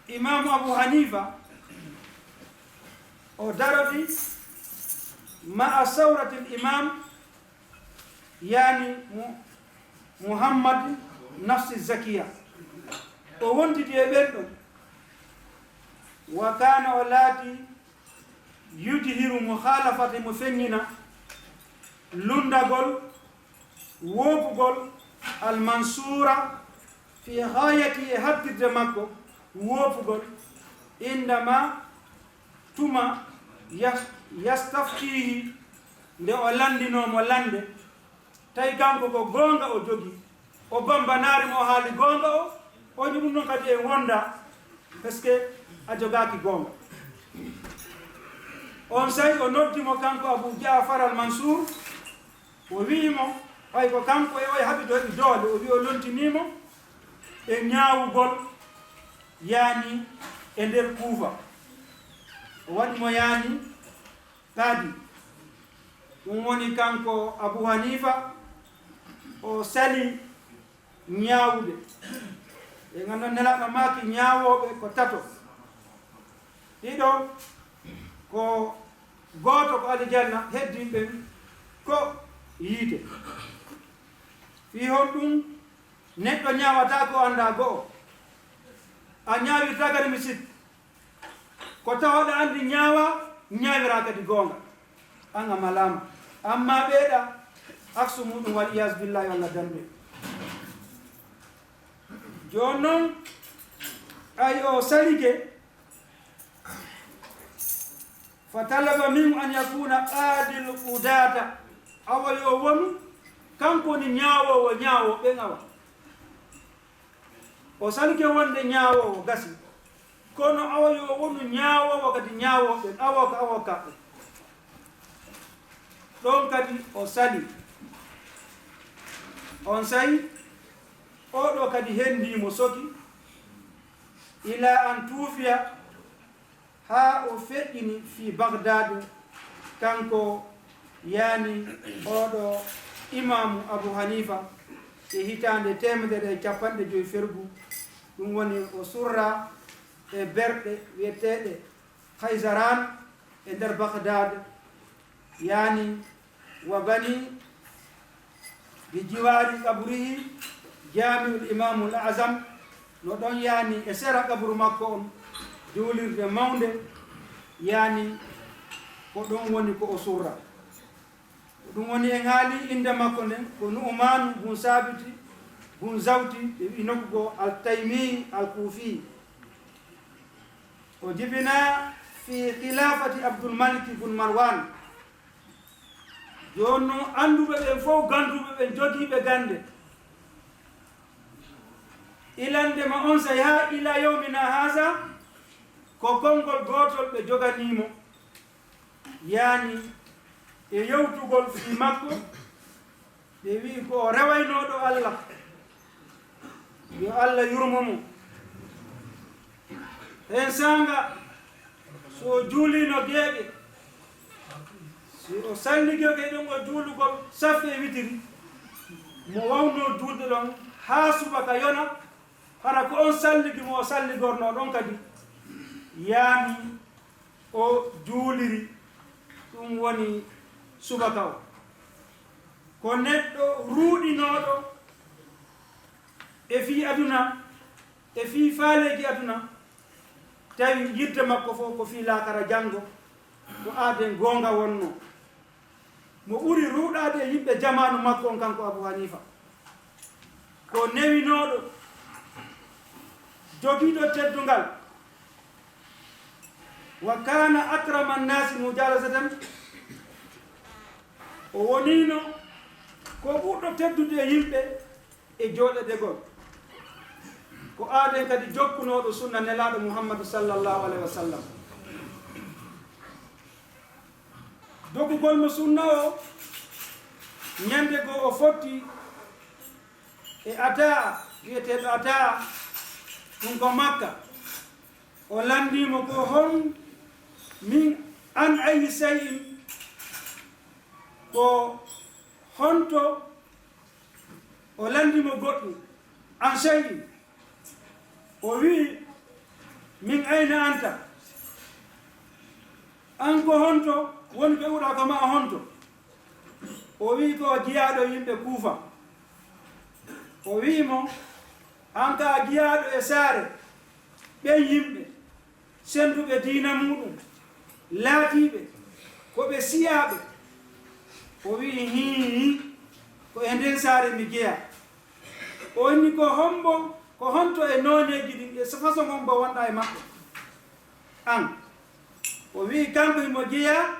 Imaamu Abu Hanifa, o darodi ma'a sawratil imam, yani Mu-, Muhammad Nafsi Zakiya. O wontidi e ɓen ɗon. Wa kana, o laati, yujhiru mukhalafati, mo feññina lunndagol, woopugol, al Mansura fi ghayati, e haɓɓirde makko woopugol, indama, tuma, yas-, yastaftihi, nde o lanndinoo mo lannde, tawi kanko ko goonga o jogii, o bambanaari mo o haali goonga o, o wi'i ɗum noon kadi e wonda, parce que a jogaaki goonga. On sey o noddi mo kanko Abu Ja'far al Mansur, o wi'i mo, ɓay ko kanko e oye haɓi ɗo e doole, o wi'i o lontinii mo e ñaawugol, yaani e nder Kuufa. O waɗi mo yaani kaadi. Ɗum woni kanko Abu Hanifa, o sali ñaawude. E ngannduɗaa Nelaaɗo maaki ñaawooɓe ko tato. Ɗiɗo ko gooto ko alijanna, heddii ɓen ko yiite. Fii honɗum neɗɗo ñaawata ko anndaa go'o? A ñaawirta kadi mi sikku. Ko tawa ɗa anndi ñaawa, ñaawiraa kadi goonga. An a malaama. Amma ɓeeɗa, aksu muɗum wal iyaazu billahi, Allah dandu en. Jooni noon, ay o salike, fa talaba min an yakuna qaadil qudaata, awa yo wonu, kanko woni ñaawoowo, ñaawooɓe ɓen awa. O salike wonde ñaawoowo gasi, kono awa yo wonu ñaawoowo kadi ñaawooɓe, awa ko awa kaɓɓe. Ɗon kadi o sali. On sayi, oɗo kadi hendii mo soki, ila an tuufiya, haa o feƴƴini fii Bagdaad, kanko yaani oɗo Imaamu Abu Hanifa, e hitaande teemedere e cappanɗe joy fergu, ɗum woni o surra e berɗe wi'eteeɗe Khayzaran e nder Bagdaad, yaani wa bani bi jiwaari qabrihi Jaami'ul Imaamul A'zam, no ɗon yaani e sera qabru makko on, juulirde mawnde, yaani ko ɗon woni ko o surra. Ko ɗum woni en haali innde makko nden, ko Nu'maanu bun Saabiti bun Zawti, ɓe wi'i nokku goo Al-Taymi Al-Kuufi. O jibinaa fii khilaafati Abdul Maliki bun Marwan. Jooni non, annduɓe ɓen fow, gannduɓe ɓen, jogiiɓe gannde, ilannde ma on sey haa ila yawmina haza, ko konngol gootol ɓe joganii mo, yaani e yewtugol fii makko, ɓe wi'i ko o rewaynooɗo Allah, Yo Allah yurmo mo. Heen saanga, so o juuliino geeɓe, si o salligi o kay ɗon o juulugol saffe e witiri, mo wawnoo juulde ɗon haa subaka yona, hara ko on salligi mo o salligornoo ɗon kadi, yaani o juuliri, ɗum woni subaka o. Ko neɗɗo ruuɗinooɗo e fii aduna, e fii faaleeji aduna, tawi yidde makko fof ko fii laakara janngo, ko aaden goonga wonnoo. Mo ɓuri ruuɗaade e yimɓe jamaanu makko on, kanko Abu Hanifa, ko newinooɗo, jogiiɗo teddungal, wa kana akrama nnasi mujalasatan, o woniino ko ɓurɗo teddude e yimɓe e jooɗeɗegol. Ko aaden kadi jokkunooɗo sunna Nelaaɗo Muhammadu sallallahu alayhi wa sallam. Doggugol mo sunna o, ñande goo o fotti e Ataa, wiyeteeɗo Ataa, ɗum ko Makka. O lanndii mo ko hon, min an ayyi shay'in, ko honto, o lanndii mo goɗɗum, an shay'in. O wi'i, min ayna anta? An ko honto woni ɓe uɗa ko ma honto? O wi'i ko o jiyaaɗo yimɓe Kuufa. O wi'i mo, an ka a jiyaaɗo e saare ɓen yimɓe sennduɓe diina muɗum, laatiiɓe ko ɓe siyaaɓe. O wi'i, hii, ko e nden saare mi jeyaa. O inni, ko hombo, ko honto e nooneeji ɗin, e façon hombo wonɗa e maɓɓe? An. O wi'i, kanko himo jeyaa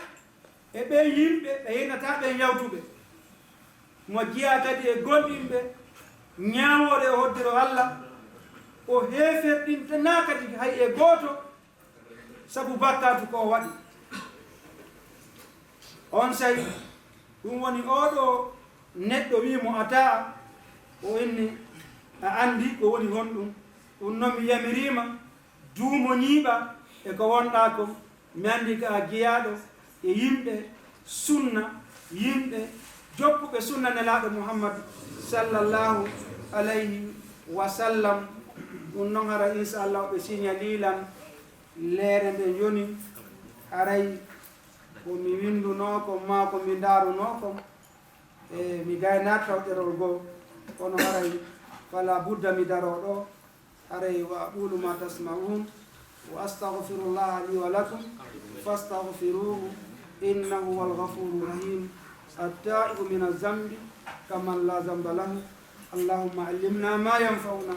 e ɓen yimɓe ɓe yenataa ɓen yawtuɓe. Mo jeyaa kadi e gomɗinɓe, ñaawoore o hoddiro Alla, o heeferɗintanaa kadi hay e gooto, sabu bakkaatu ko o waɗi. Onsay, ɗum woni oo ɗoo neɗɗo wi'i mo, Ataa, o inni, a anndi ko woni honɗum? Ɗum non mi yamiriima, duumo ñiiɓa e ko wonɗaa kon. Mi anndi ka a jeyaaɗo e yimɓe sunna, yimɓe jokkuɓe sunna Nelaaɗo Muhammad sallallahu alayhi wa sallam. Ɗum non hara, inshallah, ɓe siñalii lan leere nde yoni. Haray ko mi winndunoo kon maa ko mi ndaarunoo kon, e mi gaynaaki taw ɗerol goo, kono haray fala budda mi daroo ɗoo. Haray, wa aqulu ma tasma'un, wa astaghfirullaha li wa lakum, fastaghfiruhu, innahu huwal ghafurur rahim. At-ta'ibu minaz zambi kaman la zamba lahu. Allahumma allimna ma yanfa'una,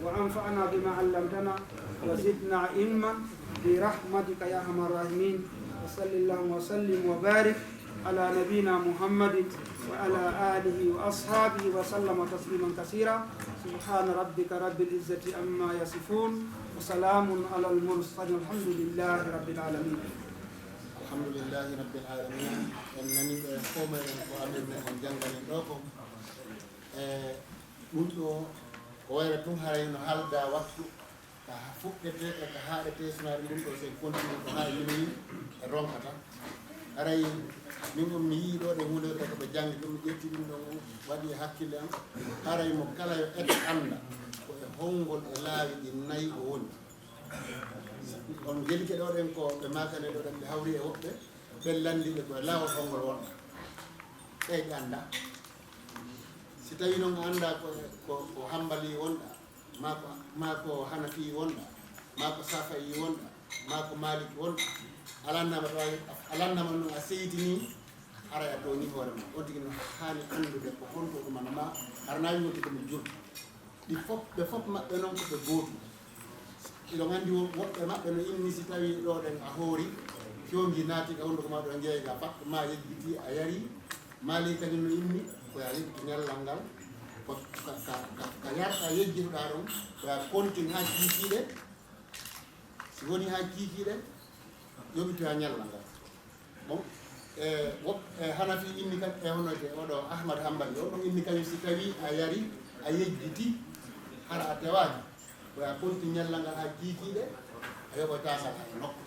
wa anfa'na bima allamtana, wa zidna ilman, bi rahmatika ya arhamar rahimin. Wa sallallahu wa sallim wa barik ala nabiyyina Muhammadin wa ala alihi wa ashabihi wa sallama tasliman kasira. Subhana rabbika rabbil izzati amma yasifun. Wa salamun alal mursalin. Walhamdulillahi rabbil alamin. Alhamdulillahi rabbil alamin. En nani ɓe fof meɗen ko amen men on jannganen ɗo ko. E ɗum ɗo ko wayra tun haray no halda waktu ka fuɗɗete e ka haaɗete, sunaade ɗum ɗo sen continue ko haa e minuit e ronkata. Haray min on mi yii ɗo ɗe huunde ko ɓe janngi ɗum, mi ƴetti ɗum ɗon waɗi e hakkille am. Haray mo kala yo et annda ko e honngol e laawi ɗi nayi o woni. On ngelike ɗo ɗen ko ɓe maakane ɗo ɗen, ɓe hawri e woɓɓe, ɓe lanndiɓe ko e laawol honngol wonɗa. Ɓeyɗe annda. Si tawi noon a annda ko, ko, ko Hambali wonɗa, maa ko, maa ko Hanafi wonɗa, maa ko Safayi wonɗa, maa ko Maliki wonɗa, a lannama ɗo, a lannama noon a seytinii, haray a tooñii hoore ma. On tigi no haani anndude ko honto ɗumanama, hara na wi'o ko mi julɗo. Ɗi fof, ɓe fof maɓɓe noon ko ɓe gootum. Hiɗon anndi wo-, woɓɓe maɓɓe no inni si tawi ɗo ɗen a hoori, fewngi naati ka hunnduko ma ɗo jeeyga, fat ma yejjiti a yari, Maali kañum no inni ko ya yejjitu ñallal ngal, ko ka, ka, ka, ka yarta yejjituɗaa ɗon, ko ya kontin haa kiikiiɗe. Si woni haa kiikiiɗe, yoɓitoya ñallal ngal. Bon, e, woɓ-, e, Hanafi inni kan, e, hono ke, oɗo Ahmad Hambali, on ɗon inni kañum si tawi a yari, a yejjiti, Hara a tewaani, ko a konti ñallal ngal haa kiikiiɗe, a yoɓoytaaka ngal hay nokku.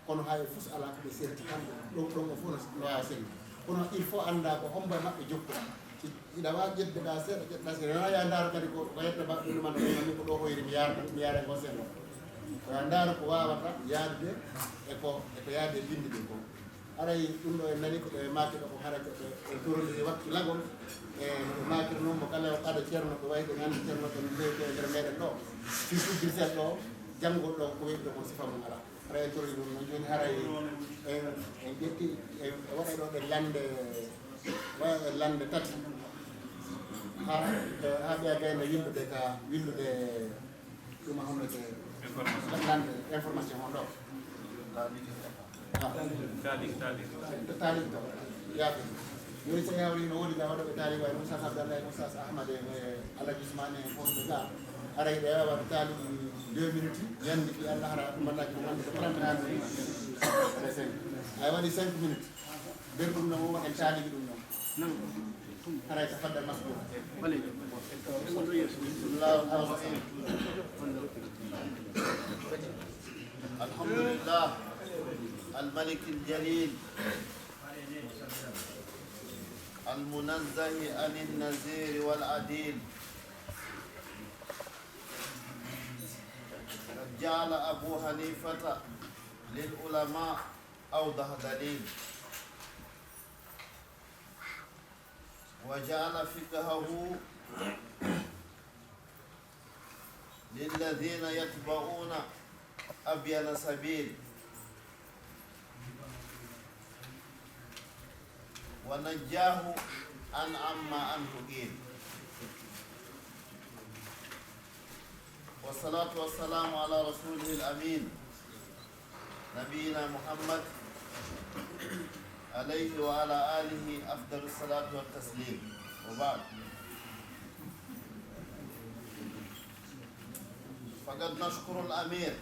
Kono hay fus alaa ko ɓe serti kamɓe, ɗon, ɗon o fof no, no waawi sellude. Kono il faut anndaa ko hombo e maɓɓe jokkuɗaa. Si hiɗa waawi ƴettude gaa seeɗa, ƴetta seeɗa. Wonaa yo a ndaaru kadi ko, ko yetta ba, ɗum ɗum, ɗum, ɗum, ko ɗo hoyri mi yaara, mi yaara ko seeɗa. Ko yo a ndaaru ko waawata yaadude e ko, e ko yaadi e binndi ɗin ko. Haray ɗum ɗo en nani ko ɓe maaki ɗo ko hara ko ɓe, ɓe torondiri waktu lagol. E no ɓe maakiri noon mo kala o ɓada ceerno ko wayi ko ñande ceerno ko min rewti e nder meɗen ɗo. Surtout Bruxelles ɗo, janngol ɗo ko weyi ɗo kon sifa mum alaa. Haray en torondiri ɗum noon jooni haray en, en ƴetti, en waɗa ɗo ɗe lande, waɗa ɗe lande tati. Ha, ha ɓeya gayna yimɓe ɓe ka windude ɗum a hono ke information. Lande information on ɗo. Ah. Taalik, taalik. Taalik to. Yaaɓe. Yoni so yawri no woni ga waɗoɓe taalik wayi Moussa Abdallah e Moussa Ahmad e Alhaji Ousmane e wonɓe ga. Haray ɓe wawa taalik deux minutes. Yandi fi Allah hara ɗum mbaɗa ko wonde ko trente minutes. Haray cinq. Ay waɗi cinq minutes. Nder ɗum noon o waɗa taalik ɗum noon. Haray tafaddal maskuur. Allahu akbar. الحمد لله الملك الجليل المنزه عن النظير والعديل. قد جعل أبو حنيفة للعلماء أوضح دليل. وجعل فقهه للذين يتبعون أبين سبيل. ونجاه عن عما عنه قيل. والصلاة والسلام على رسوله الأمين نبينا محمد عليه وعلى آله أفضل الصلاة والتسليم. وبعد. فقد نشكر الأمير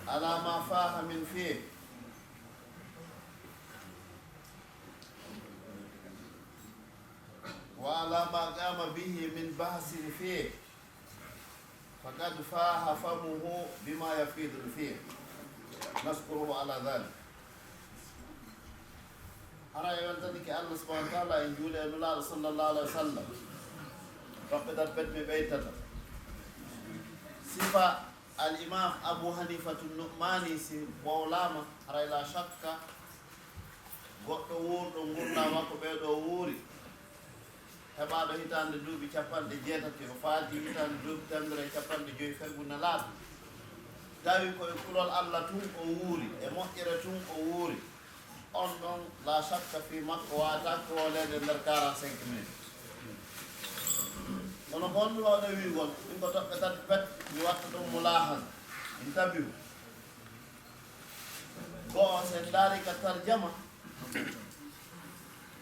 على ما فاح من فيه وعلى ما قام به من بحث فيه. فقد فاح فمه بما يفيض الفيه. نشكره على ذلك. Hara en weltanike Allah subhanahu wa taala, en juuli e Nulaaɗo sallallahu alaihi wa sallam. Toɓɓe tati pet mi ɓeytata. Sifa al imam Abu Hanifatu Nu'mani si wowlaama, haray la shakka goɗɗo wuurɗo ngurndan makko ɓee ɗo wuuri. Heɓaaɗo hitaande duuɓi capanɗe jeetati, o faati hitaande duuɓi teemedere e capanɗe joyi fergu Nelaaɗo. Tawi ko e kulol Allah tun o wuuri, e moƴƴere tun o wuuri. On ɗon, la shakka fii makko waawata ko wooleede nder quarante-cinq minutes. Kono ko honɗum wawɗen wi'ugol? Min ko toɓɓe tati pet, mi watta ɗum mulaahaza, interview. Go'o, si en ndaari ka tarjama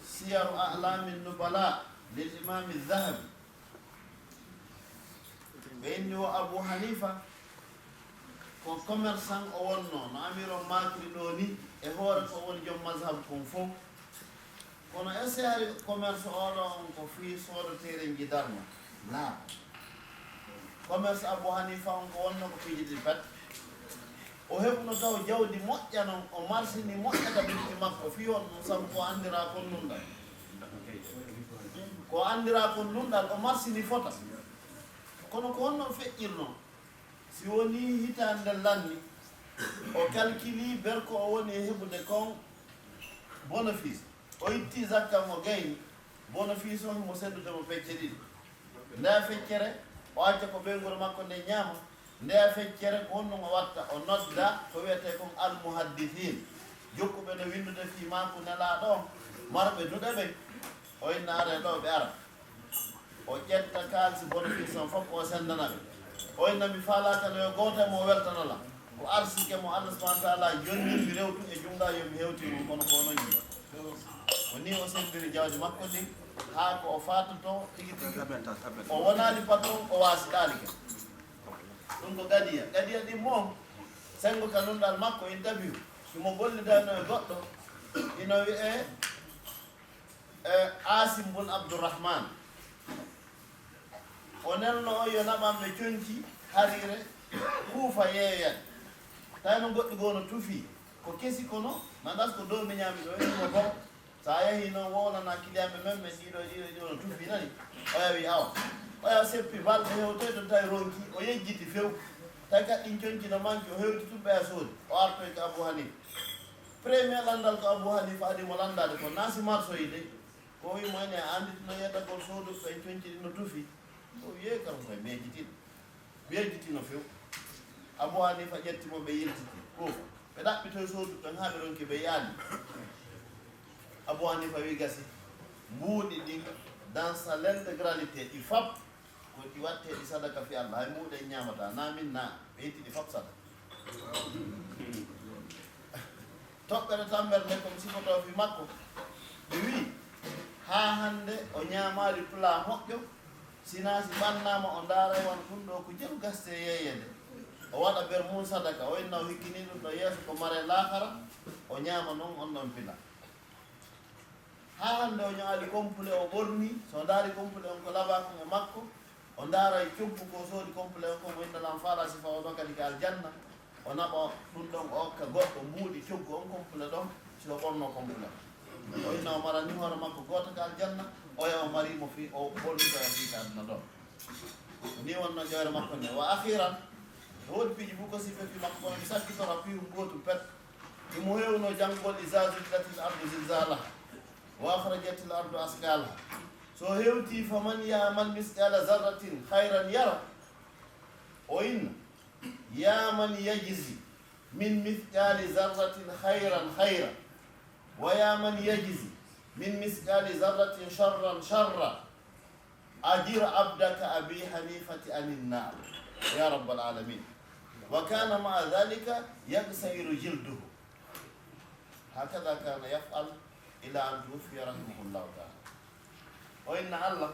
Siyaru A'lami Nubala lil Imami Zahabi, ɓe inni o Abu Hanifa ko commerçant o wonno, no Amir on maakiri ɗo ni, e hoore ko woni joom mazhab kon fow. Kono est-ce que hari commerce oɗo on ko fii soodoteerenji darma? Laa. Commerce Abu Hanifa on ko wonno ko piiji ɗiɗi pet. O heɓuno taw jawdi moƴƴa non, o marsini moƴƴa ka bikki makko, fii on ɗum sabu ko anndira kon nunɗal. Ko anndira kon nunɗal, o marsini fota. Kono ko honno feƴƴirno? Si wonii hitaande lanni, o kalkili berko o woni e heɓude kon bonofiis. O itti zakka mo gayni, bonofiis on himo seddude mo pecce ɗiɗi. Nde feccere, o acca ko ɓeynguure makko nden ñaama. Nde feccere, ko honɗum o watta? O nodda ko wi'etee kon almuhaddisiin, jokkuɓe no winndude fii maaku Nelaaɗo on, marɓe duɗe ɓen. O inna aree ɗo, ɓe ara. O ƴetta kaalisi bonofiis on fof, o senndana ɓe. O inna, mi faalaaka no yo gooto e mon weltano lan. Ko arsike mo Allah subhanahu wa taala yonnir mi rewtu e junngo, yo mi hewtin mo, kono ko onon yiɗi. Ko nii o senndiri jawdi makko ndin, haa ko o faatoto tigi tigi. O wonaali patron, o waasiɗaali ken. Ɗum ko gadiya. Gadiya ɗin mo, senngo ka nunɗal makko, interview, himo gollidano e goɗɗo, ino wi'ee E, Asim bun Abdurrahman. O nelno on yo naɓan ɓe conci, harire, kuufa, yeeyan. Tawi no goɗɗi goo no tufi. Ko kesi kono, mandas ko dow mi ñaami ɗo, e ɗum o bon. So a yahii noon, wowlanaa kiliyanɓe men, men ɗiɗo, ɗiɗo, ɗiɗo no tufi nani. Oya wi awa. Oya seppi balɗe hewtoy ɗon, tawi ronki, o yejjiti few. Tawi kadi ɗin conci no manki, o hewti tun ɓeya soodi. O artoy ko Abu Hanifa. Premier lanndal ko Abu Hanifa adi mo lanndaade ko naasi marsoyde. Ko o wi mo ene a anndi tun no yettagol sooduɓe ɓen conci ɗin no tufi. O wi yee kam koye mejjitiɗo. Mejjiti no few. Abu Hanifa ƴetti mo ɓe yiltiti. Kuufa. Ɓe ɗaɓɓitoy sooduɓe ɓen haa ɓe ronki ɓe yaali. Abu Hanifa wi gasi. Mbuuɗi ɗin dans sa l'intégralité ɗi fap. Ko ɗi waɗteeɗi sadaka fi Allah, hay mbuuɗi en ñaamataa, naa min naa, ɓe itti ɗi fop sadaka. Toɓɓere tammere nde ko mi sifotoo fi makko, ɓe wii, haa hannde o ñaamaali pulaa moƴƴo, sinaa si ɓannaama o ndaaray wano ɗum ɗoo ko jeru gastee yeeyende. O waɗa ber mum sadaka, o inna o hikkini ɗum ɗo yeeso ko mare laakara, o ñaama non on ɗon pila. Haa hannde o ñaali kompule o ɓorni, so o ndaari kompule on ko labaa kon e makko, o ndaara e coggu ko soodi kompule on kon, o inna lan faala sifa o ɗo kadi ka aljanna, o naɓa ɗum ɗon o okka goɗɗo mbuuɗi coggu on kompule ɗon, si o ɓorno kompule on. O inna o marani hoore makko gooto ka aljanna, oya o mari mo fii o ɓorni ko e fii ka aduna ɗon. Ko ni wonno ƴoyre makko nde. Wa akhiran, no woodi piiji fof ko sife fi makko kono mi sakkitora piyum gootum pet. Imo hewno janngol iza zulzilatil ardu zilzalaha wa akhrajatil ardu asqalaha. So hewti faman ya'mal misqala zarratin khayran yara. O inna, ya man yajzi min mithqali zarratin khayran khayra, wa ya man yajzi min mithqali zarratin sharran sharra. Ajir abdaka abi hanifati anin nar, ya rabbal alamin. Wa kana ma'a dhalika yaqsairu jilduhu. Hakadha kana yaf'al ila an tuwuffiya rahimahullahu ta'ala. O inna Allah,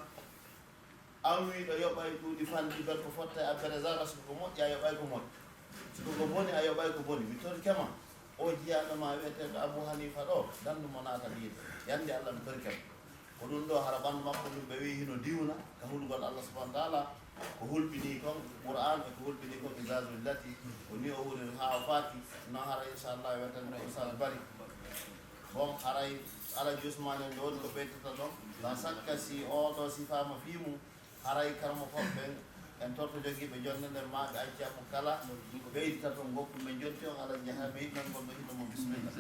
an wiiɗo yoɓay ɗuuɗi fanɗi bel ko fotta e abbere zara, so ko moƴƴi a yoɓay ko moƴƴi, so ko boni a yoɓay ko boni. Mi torike ma, o jiyaaɗo ma wi'eteeɗo Abu Hanifa ɗo, dandu mo naata liiɗo. Yande Allah mi torike ma. Ko ɗum ɗo hara ɓanndu makko ndun ɓe wi'i hino diwna ka hulugol Allah subhanahu wa ta'ala, ko hulɓinii kon Qur'an e ko hulɓinii kon Izazul Lati, ko ni o huliri haa o faati. No hara inchallah wetan no Ustaz Bari. Bon, haray Alaji Usmane en ɗo woni ko ɓeytata ɗon. La sakka si oo ɗo sifaama fii mum, haray karmo foof ɓen en torto jogiiɓe jonde nden maa ɓe acca mo kala ko ɓeydita ton goɗɗum. Men jonti on Alaji Yaha ɓe yiɗnangol ɗo hino mo. Bisimilla.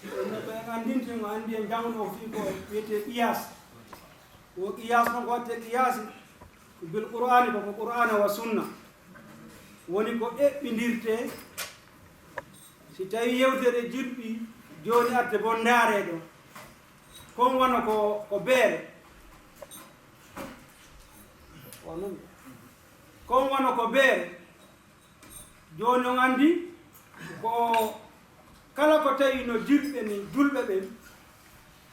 Ɗum no ɓe anndinten, o anndi en janngo o fii ko wiyetee qiyas. Wo qiyas noon ko waɗtee qiyasi bil Qur'aani, ko ko Qur'aana wa sunna. Woni ko eɓɓindirtee si tawii yewtere julɓi jooni arde bon ndaaree ɗo. Kon wano ko, ko beere. Ko non. Kon wano ko beere. Jooni on anndi ko kala ko tawi no julɓe ni, julɓe ɓen,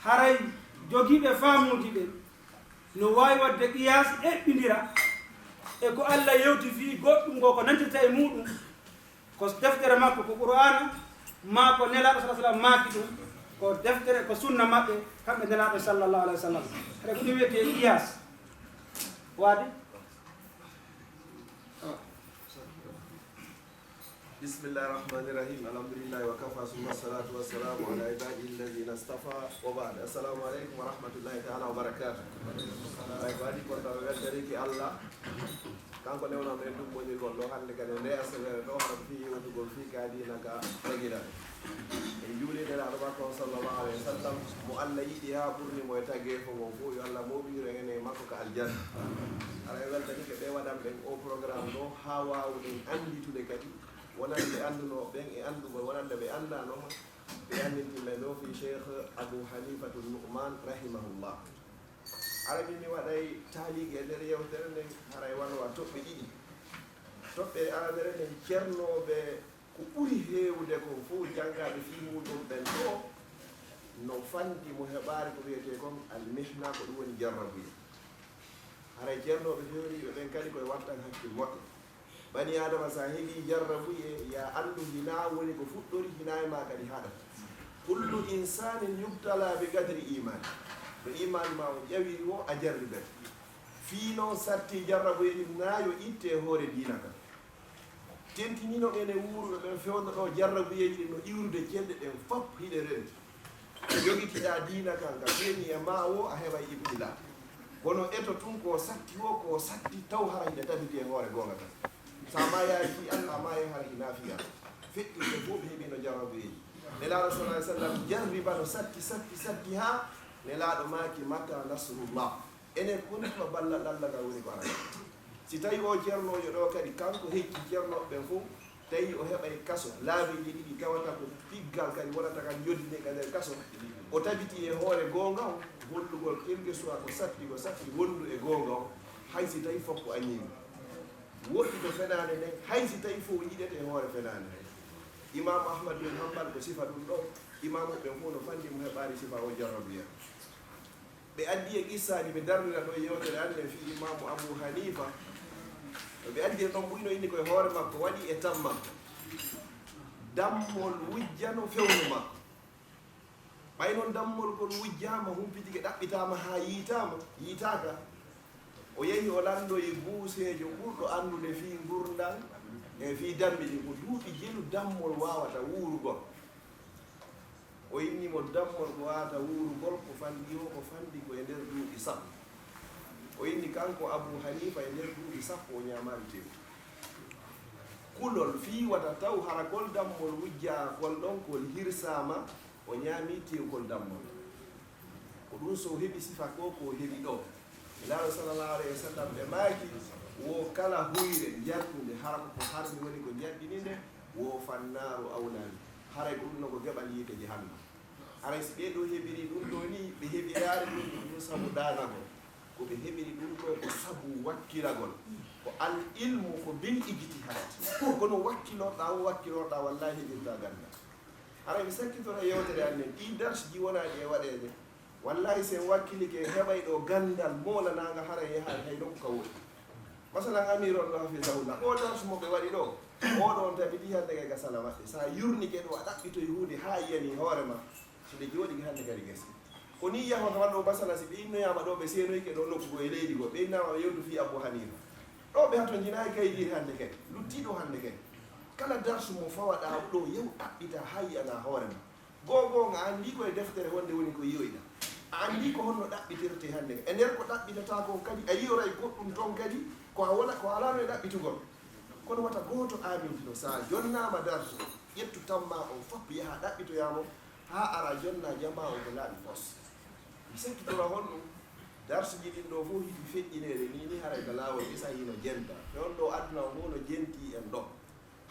haray jogiiɓe faamuuji ɓen, no waawi waɗde qiyaas eɓɓindira e ko Alla yewti fii goɗɗum ko, ko nantirta e muuɗum, ko deftere makko ko Qur'aana, maa ko Nelaaɗo sallallaahu alayhi wa sallam maaki ɗum, ko deftere, ko sunna maɓɓe, kamɓe Nelaaɗo sallallaahu alayhi wa sallam. Haray ko ɗum wiyetee qiyaas. Waadi? Bismillahi rahmani rahim. Alhamdulillahi wa kafa, summa salatu wa salamu ala ibadihi alladhina istafa, wa ba'd. Assalamu alaikum wa rahmatullahi ta'ala wa barakatuh. Ay, ko adi kon taw weltaniki Allah. Kanko newno men ɗum woni gol ɗo hannde kadi nde asaweere ɗo, hara fii yewtugol fii ka diina ka tagira. En juuli Nelaaɗo makko on sallallahu alayhi wa sallam, mo Allah yiɗi haa ɓurni mo e tageefo ngon fof, yo Allah mooɓinir en e makko ka aljanna. Hara e weltanike ɓe waɗan ɓen o programme ɗo, haa waawuɗen annditude kadi wonande anndunooɓe ɓen e anndugol wonande ɓe anndaano ma, ɓe anndintin ɓe ɗo fii Cheikh Abu Hanifatu Nu'man rahimahullah. Hara mi mi waɗay taaliiqe e nder yewtere nden, haray wano wa toɓɓe ɗiɗi. Toɓɓere aranere nden, cernooɓe ko ɓuri heewude kon fow, janngaaɓe fii muuɗum ɓen ɗoo, no fanndi mo heɓaari ko wiyetee kon almihna, ko ɗum woni jarrabuye. Haray cernooɓe feewniiɓe ɓen kadi koye wattan hakkil moƴƴo. Bani Aadama, so a heɓii jarrabuye, yo a anndu hinaa woni ko fuɗɗori, hinaa e maa kadi haɗata. Kullu insanin yubtala bi qadri iman. No iman maa on ƴawiri woo, a jarribete. Fii non satti jarrabuye ɗin naa yo itte e hoore diina kan. Tentinii non enen wuuruɓe ɓen fewndo ɗoo jarrabuyeeji ɗin no iwrude cenɗe ɗen fop hiɗe renti. Jogitiɗaa diina kan ka feeñi e maa woo, a heɓay ibtila. Kono eto tun ko satti woo, ko satti taw hara hiɗa tabiti e hoore goonga kan. So a maayaali fii Allah, a maayay hara hinaa fii Allah. Feƴƴi ɓe fow ɓe heɓiino jarrabuyeeji. Nelaaɗo sallallahu alaihi wasallam jarribano satti, satti, satti haa Nelaaɗo maaki, "Mata nasrullah?" Enen ko woni tuma ballal Allah ngal woni ko arata. Si tawi o ceernoojo ɗoo kadi, kanko hecci ceernooɓe ɓen fow, tawi o heɓay kaso laabiiji ɗiɗi, tawata ko piggal kadi wonata kadi yoddine ka nder kaso, o tabiti e hoore goonga on, hollugol quelque soit ko satti, ko satti wondu e goonga on, hay si tawi fof ko a ñiimi. Woɗɗi to fenaande nden, hay si tawi fof yiɗete e hoore fenaande nden. Imaamu Ahmad bin Hanbal ko sifa ɗum ɗoo, imaamu ɓen fof no fanndi mo heɓaari sifa o jarrabuya. Ɓe addi e qissaaji, ɓe darnira ɗo yewtere an nden fii Imaamu Abu Hanifa. No ɓe addiri ɗon, ɓuyno inni koye hoore makko, waɗi e tan makko. Dammol wujjano fewndo makko. Ɓay non dammol kon wujjaama, humpitike, ɗaɓɓitaama haa yiitaama, yiitaaka. O yehi o landoyi buuseejo ɓurɗo anndude fii ngurndan e fii dammi ɗin. Ko duuɓi jelu dammol waawata wuurugol. O inni mo dammol ko waawata wuurugol, ko fanɗi o, ko fanɗi ko e nder duuɓi sappo. O inni kanko Abu Hanifa e nder duuɓi sappo o ñaamaali teewu. Kulol fii wata taw hara kol dammol wujjaa kol ɗon kol hirsaama, o ñaami teewu kol dammol. Ko ɗum so o heɓi sifa ko, ko o heɓi ɗoo. Nelaaɗo sallallahu alayhi wa sallam ɓe maaki, wo kala huyre njartunde, hara ko ko harmi woni ko njaɗɗini nde, wo fannaaru awlaani. Haray ko ɗum no ko geɓal yiite jahannama. Haray si ɓee ɗoo heɓiri ɗum ɗoo nii, ɓe heɓiraali ɗum ɗum ɗum sabu ɗaanagol. Ko ɓe heɓiri ɗum ɗoo ko sabu wakkilagol. Ko al ilmu ko bil ijtihad. Kono wakkilorɗaa o wakkilorɗaa, wallaahi heɓirtaa ganndal. Haray mi sakkitora yewtere an nden, ɗii darsiji wonaaɗi e waɗeede. Wallaahi, si en wakkilike, en heɓay ɗoo ganndal moolanaangal, haray yahaali hay nokku ka woni. Masalan, Amiir on ɗoo, hafidahullah, oo darsu mo ɓe waɗi ɗoo, oo ɗoo on tabiti hannde kay ka sala maɓɓe. So a yurnike ɗoo, a ɗaɓɓitoyi huunde haa yiyanii hoore ma, si ɓe jooɗike hannde kadi gese. Ko nii yahorta walla ɗoo, masalan, si ɓe innoyaama ɗoo, ɓe seenoyike ɗoo nokku goo e leydi goo, ɓe innaama ɓe yewtu fii Abu Hanifa. Ɗoo ɓe hatonjinaali kay jiiri hannde kay, luttii ɗoo hannde kay. Kala darsu mo fawaɗaa ɗoo, yew ɗaɓɓitaa haa yiyanaa hoore ma. Goo goonga, a anndii ko e deftere wonde woni ko yiyoyɗaa. A anndii ko honno ɗaɓɓitirtee hannde. E nder ko ɗaɓɓitataa kon kadi, a yiyoray goɗɗum ton kadi, ko a wona, ko a alaano e ɗaɓɓitugol. Kono wata gooto aamintino, so a jonnaama darsu, ƴettu tammaa on fof, yaha ɗaɓɓitoyaa mo, haa ara jonnaa jamaa on ko laaɓi pos. Mi sakkitora honɗum, darsuji ɗin ɗoo fof hiɗi feƴƴineede nii, nii haray ka laawol esa hino jenta. E on ɗoo aduna on fof no jentii en ɗoo.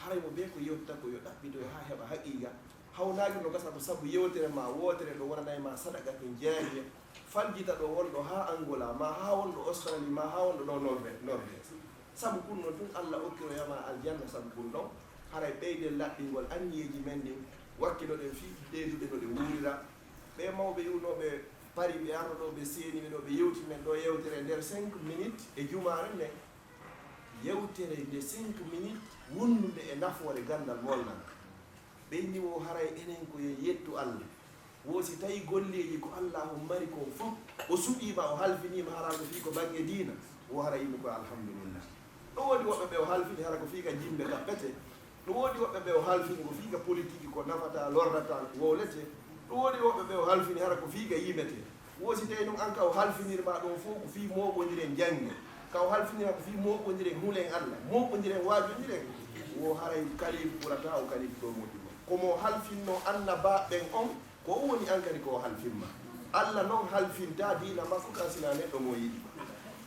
Haray mo bee ko yewtata ko yo ɗaɓɓitoy haa heɓa haqiiqa. Hawnaaki no gasa ko sabu yewtere ma wootere ɗo wonanay ma sadaqatun jaariya. Faljita ɗo wonɗo haa Angola, ma haa wonɗo Australie, ma haa wonɗo ɗo Norve-, Norvège. Sabu kun non tun Allah okkiroyama aljanna sabu kun ɗon. Haray ɓeyden laɓɓingol anniyeeji men ɗin, wakkiloɗen fii ɓeyduɓe no ɗe wuurira. Ɓee mawɓe iwnooɓe Paris, ɓe arno ɗo, ɓe seeni ɓe ɗo, ɓe yewti men ɗo yewtere nder cinq minutes e jumaare nden. Yewtere nde cinq minutes, wonndude e nafoore ganndal molnal. Ɓe inni wo haray enen ko yo yettu Allah. Wo si tawi golleeji ko Allaahu mari kon fof, o suɓiima, o halfiniima, hara ko fii ko bannge diina, wo hara yimɓe ko alhamdulillah. Ɗo woodi woɓɓe ɓe o halfini hara ko fii ka jimbe ɗaɓɓete. Ɗo woodi woɓɓe ɓe o halfini ko fii ka politique ko nafata, lorrata, wowlete. Ɗo woodi woɓɓe ɓe o halfini hara ko fii ka yimete. Wo si tawi ɗum an ka o halfinirma ɗon fof ko fii mooɓondiren jannge, ka o halfinira ko fii mooɓondiren hulen Allah, mooɓondiren waajondiren, wo haray kalif ɓurata o kalif ɗo moƴƴugo. Ko mo halfinno annabaaɓe ɓen on, ko o woni an kadi ko o halfinma. Allah non halfinta diina makko kan sina neɗɗo mo yiɗi.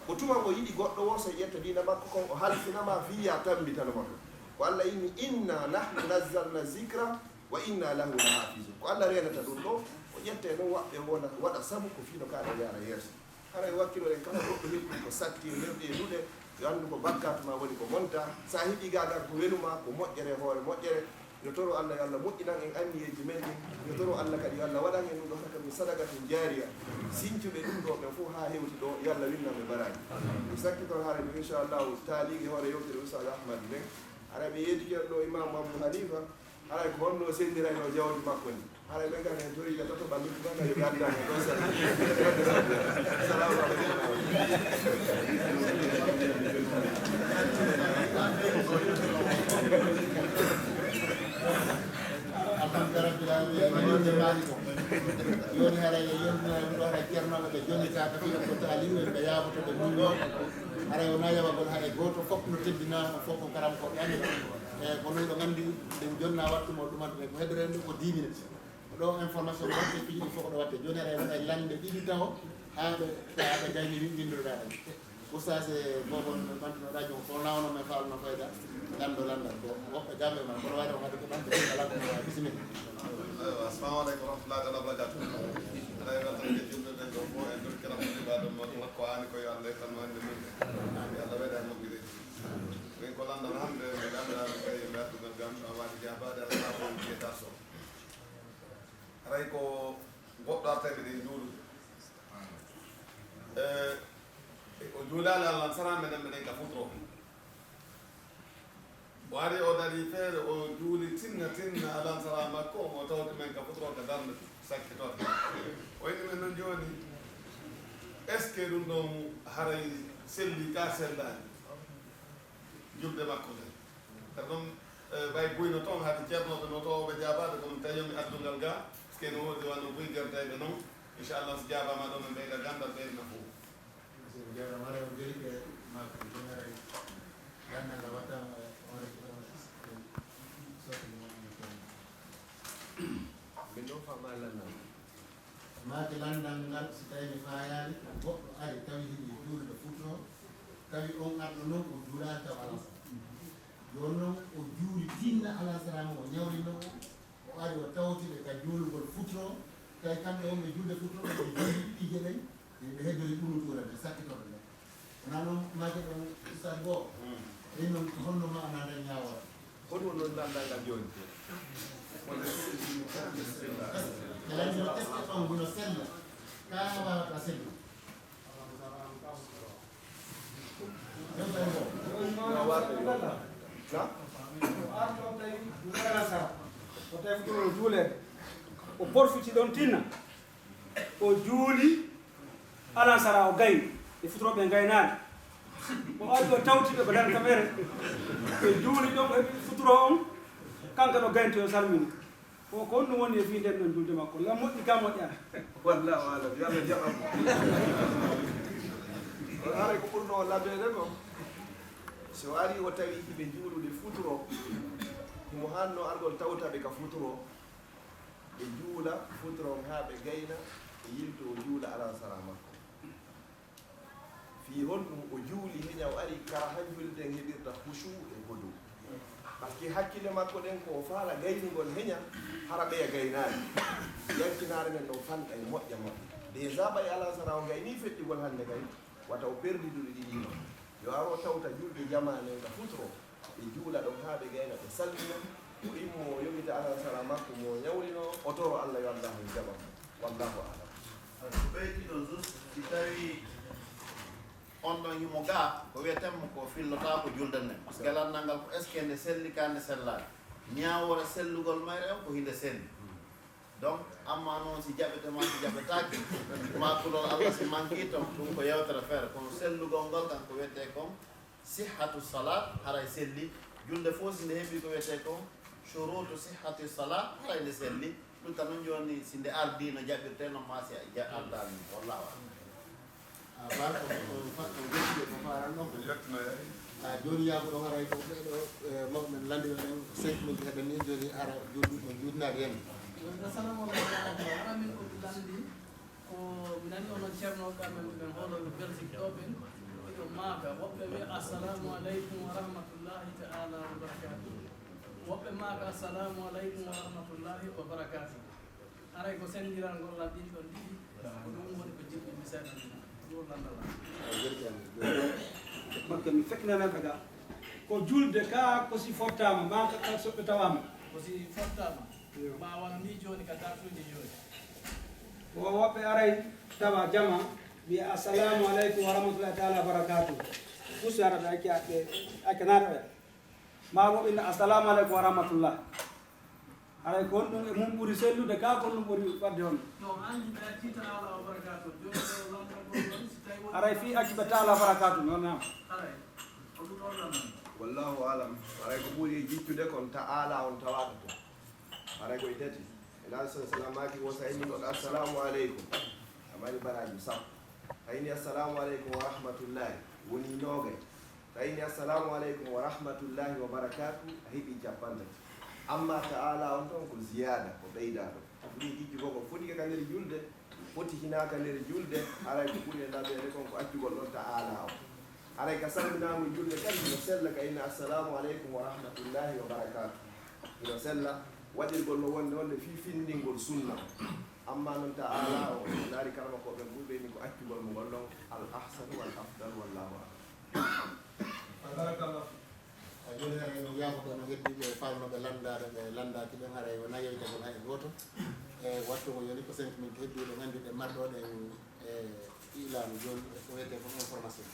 Ko tuma o yiɗi goɗɗo wo, so ƴetta diina makko kon, o halfinama fii ya tambitano makko. Ko Allah inni, "Inna nahnu nazzalna zikra wa inna lahu lahafizun." Ko Allah reenata ɗum ɗo, o ƴetta e non waɗɓe wona, waɗa sabu ko fii no ka ɗo yaara yeeso. Haray wakkiloɗen kala goɗɗo heɓi ko satti e nder ɗee duɗe, yo anndu ko bakkaatu ma woni ko monta. So a heɓi gaagal ko welu ma, ko moƴƴere e hoore moƴƴere. Yo toro Allah, yo Allah moƴƴinan en anniyeeji men ɗin. Yo toro Allah kadi, yo Allah waɗan en ɗum ɗo hara ka ɗum sadaqatun jaariya. Sincuɓe ɗum ɗo ɓen fof haa hewti ɗo, yo Allah winnan ɓe baraaji. Mi sakkitor haray ɗum, inchallahu, taaliiɓe hoore yewtere Oustaz Ahmad nden. Haray ɓe yeddike ɗo Imaamu Abu Hanifa. Haray ko honno o senndirayno jawdi makko ndi? Haray ɓe ngara hen tori ɓe toto ɓalluɗi ɓe ngari ɓe adda mo ɗo sara. Salamu aleykum. Alhamdulillahi rabbil alamin. Yonde maali ko. Yoni haray e yonde ɗo haray Ceerno ɓe jonni ka ka fiya ko taali ɓe yaaboto ɓe muñño. Haray wona yawagol haray gooto fof no teddinaama fof ko karam ko ɓe annda. E kono hiɗo nganndi ɗen jonna wattu mo ɗumantuɗen ko heddorende ko dix minutes. Ɗo information watte piiji ɗi fof ko ɗo watte. Jooni aɗa waɗa lande ɗiɗi taho haa ɓe haa ɓe gayni winndindirɗa ɗen. Oustaz e bobo no ɓantunoɗa jom ko nawno men faalno fayda lando landa ko woɓɓe gambe ma kono wayde o wadde ko ɓantu kala ko ma bisimilla. Eywa, assalamu aleykum wa rahmatullahi taala wa barakatuh. Aɗa e weltan ke julɓe ɓen ɗo fof e nder kiram ɗiɓaɗo mo makko ani ko yo Allah tan wande min. Yo Allah weɗa moƴƴude. Min ko landan hannde mi landaani kay e mbattugal gam so a waɗi jabaade alaa ko wiyata so. Haray ko goɗɗo arta e meɗen juulude. E, o juulaali Allah sara meɗen meɗen ka futuro. O ari o dari feere o juuli tinna tinna Allah sara makko o tawti men ka futuro ka darnde sakkitoto. O inni men noon jooni, est-ce que ɗum ɗon haray selli ka sellaani? Julde makko nde. Kadi noon, eh, ɓay buyno toon, haade ceernooɓe no to ɓe jaabaade, kono tawi yo mi addu ngal ga, parce que no woodi wano buy gerdayɓe noon. Inchallah, so jaabaama ɗo, min ɓeyda ganndal, ɓeyda nafoore. Monsieur Diarra, mara o jeri ɓe makko, ɓe mara ganndal a watta, eh, hoore ko sotti mo. Min ɗo faama lanndal. Maaki lanndal ngal, si tawi mi faayaani, goɗɗo ari tawi hiɗi juulde futuro, tawi on arɗo noon o juulaali taw alasara. Jooni noon o juuli tinna alasara mo o ñawrino o, o ari o tawti ɓe ka juulugol futuro, tawi kamɓe wonɓe juulde futuro ɓe juuli piije ɗen, ɓe heddori ɓurutuure ɓe sakkitorde nde. Wonaa noon maaki ɗon Ustaad goo, ɗin noon ko honno maanaa nden ñaawore? Honɗum woni ɗon lanndal ngal jooni? Ɓe lanndino est-ce que on hino sella? Kaa waawata sellude? O arti on tawi juulde alasara. O tawi futuro o juulee. O porfiti ɗon tinna. O juuli alansara o gayni. E futuro ɓe gaynaani. O ari o tawti ɓe ko nder kamere. Ɓe juuli ɗon e futuro on. Kanko ɗo gaynto o salmini. Ko ko honɗum woni e fii nden ɗon julde makko? Lan moƴƴi ka moƴƴa? Wallahu alam, yo Allah jaɓan mo. Kono haray ko ɓurno o labeede ko, so ari o tawi hiɓe juulude futuro, himo hanno argol tawta ɓe ka futuro, ɓe juula futuro on haa ɓe gayna, ɓe yilto o juula alansara makko. Fii honɗum o juuli heña o ari kara han julde nden heɓirta hucu e godu. Parce que hakkille makko ɗen ko o faala gaynugol heña hara ɓeya gaynaani. Yankinaare nden ɗon fanɗa e moƴƴa moƴƴa. Déjà ɓay alansara o gayni feƴƴugol hannde kay, wata o perdi duɗe ɗiɗi ɗo. Yo aro tawta julde jamaa nden ka futuro. Ɓe juula ɗon haa ɓe gayna, ɓe salmina. O immo, o yogita alansara makko, mo o ñawrino, o toro Allah yo Allah on jaɓa mo. Wallahu a'lam. Ko ɓeydi ɗon, juste, si tawi on ɗon himo ga, ko wiyeten mo ko fillotaako julde nden. Parce que lanndal ngal ko est-ce que nde selli ka nde sellaani. Ñaawoore sellugol mayre on ko hinde selli. Donc, amma noon si jaɓete ma si jaɓetaake, ma kulol Allah si manki ton, ɗum ko yewtere feere. Kono sellugol ngol kan ko wiyetee kon sihhatu salat, haray selli. Julde fof si nde heɓi ko wiyetee kon shurutu sihhati salat, haray nde selli. Ɗum tan noon jooni si nde ardii no jaɓirtee, noon ma si a ja-, ardaani. Wallahu a'lam. A faal ko, ko, ko, ko wettude ko faaran ɗon ko. Yettuno yaay. A jooni yaago ɗo haray ko ɓee ɗo, eh, mawɓe men lanndino ɗen cinq minutes heɓen ni, jooni ara juuɗi, juuɗinaade yen. Assalamu aleykum wa rahmatullah. Hara min ko mi lanndi, ko mi nani onon ceerno kamɓe ɓen hoolo ɓe Belgique ɗo ɓen, ko maaka. Woɓɓe wiya assalamu aleykum wa rahmatullahi ta'ala wa barakatuh. Woɓɓe maaka assalamu aleykum wa rahmatullahi wa barakatuh. Haray ko senndiral ngol lan ɗin ɗon ɗiɗi, ko ɗum woni ko jiɗmi mi seeɗa min. Makke mi feƴƴinanaa ɓe ga. Ko julde ka, ko si fottaama, maa ka, ka so ɓe tawaama. Ko si fottaama. Iyo. Ma wano ni jooni ka dartuuji jooni. Wo woɓɓe aray tawa jama, wiya, "Assalamu aleykum wa rahmatullahi taala wa barakatuh." Fuu si ara ɓe acca, ɓe acca naata ɓe. Maa mo inna, "Assalamu aleykum wa rahmatullah." Haray ko honɗum e mum ɓuri sellude ka, ko honɗum ɓuri waɗde honɗum? No, anndi ɓe accii taala wa barakatuh. Jooni ko lanndal ngol woni, si tawi woni Haray fii accuɓe taala wa barakatuh, non naam. Haray, ko ɗum ɗon lanndal. Wallahu alam. Haray ko ɓuri e jiccude kon taala on tawaaka ton. Haray ko e tati. E Naajo sallallahu alayhi wa sallam maaki wo sa inni goɗɗo, "Assalamu aleykum." A mari baraaji sappo. A inni, "Assalamu aleykum wa rahmatullahi." Woni noogay. Tawi ni, "Assalamu aleykum wa rahmatullahi wa barakatuh," a heɓi capanɗe tati. Amma taala on ton ko ziyaada, ko ɓeydaa ɗon. Ɗum jijji ko ko foti ka nder julde, foti hinaa ka nder julde, haray ko ɓuri e laɓeede kon ko accugol ɗon taala on. Haray ka salminaango julde kadi no sella ka inna, "Assalamu aleykum wa rahmatullahi wa barakatuh." Hino sella waɗirgol no wonde wonde fii findingol sunna. Amma non taala on, o laari karama ko ɓen ɓurɓe ni ko accugol mo ngol ɗon al ahsan wal afdal, wallahu a'lam. Barakallah. A jooni haray no wiyaama ko no heddiiɓe faalnooɓe lanndaade, ɓe lanndaaki ɓen, haray wonaa yewtagol hay e gooto. E wattu ko yoni ko cinq minutes heddiiɗo, nganndi ɗe marɗo ɗen e ilaamu jooni, ko wiyetee ko information.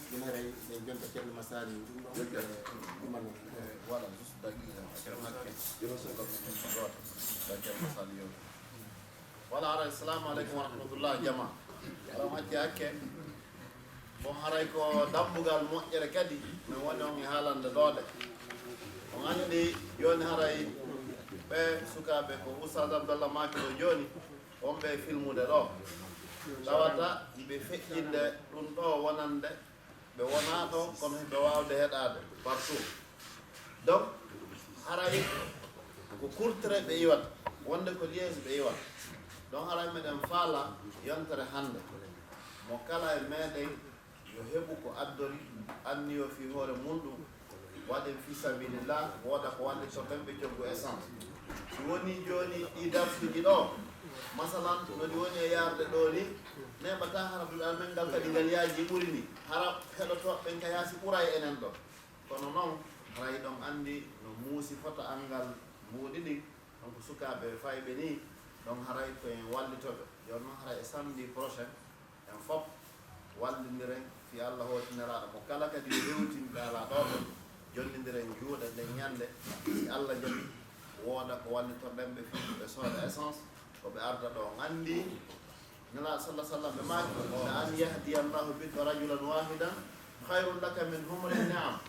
Ɗum haray ɗen jonta Ceerno Masali ɗum ɗon, e ɗum man. E, voilà, juste daqiiqa, Ceerno Makke. Gooto, da Ceerno Masali yewta. Wala haray, assalamu aleykum wa rahmatullah, jama. Haray mo acci hakke. Bon, haray ko dambugal moƴƴere kadi, min woni on e haalande ɗoo de. On anndi jooni haray ɓe sukaaɓe ko Oustaz Abdallah maaki ɗo jooni, on ɓe filmude ɗo. Tawata ɓe feƴƴinde ɗum ɗo wonande ɓe wonaa ɗo, kono ɓe waawde heɗaade partout. Donc, haray ko courtrai ɓe iwata, wonde ko liège ɓe iwata. Donc, haray meɗen faala yontere hannde, mo kala e meɗen yo heɓu ko addori, anniyo fii hoore mum ɗum, waɗen fii sabilillah, wooda ko wallitorɗen ɓe coggu essence. Si woni jooni ɗi darsuuji ɗo, masalan, no ɗi woni e yaarde ɗo ni, neeɓataa hara duɗal men ngal kadi ngal yaaji ɓuri ni, hara heɗotooɓe ɓen ka yaasi ɓuray enen ɗo. Kono non, haray ɗon anndi no muusi fota anngal mbuuɗi ɗin, donc sukaaɓe fayɓe ni, ɗon haray ko en wallitoɓe. Jooni non haray e samedi prochain, en fof wallindiren fii Allah hootiniraaɗo mo kala kadi yo hewtin ɓe alaa ɗo ɗon, jonnindiren juuɗe nden ñannde, si Allah jaɓi, wooda ko wallitorɗen ɓe fii ɓe sooda essence, ko ɓe arda ɗo. On anndi, Nelaaɗo salla sallam ɓe maaki, "La an yahdiya Allahu bika rajulan wahidan khayrun laka min humri ni'am."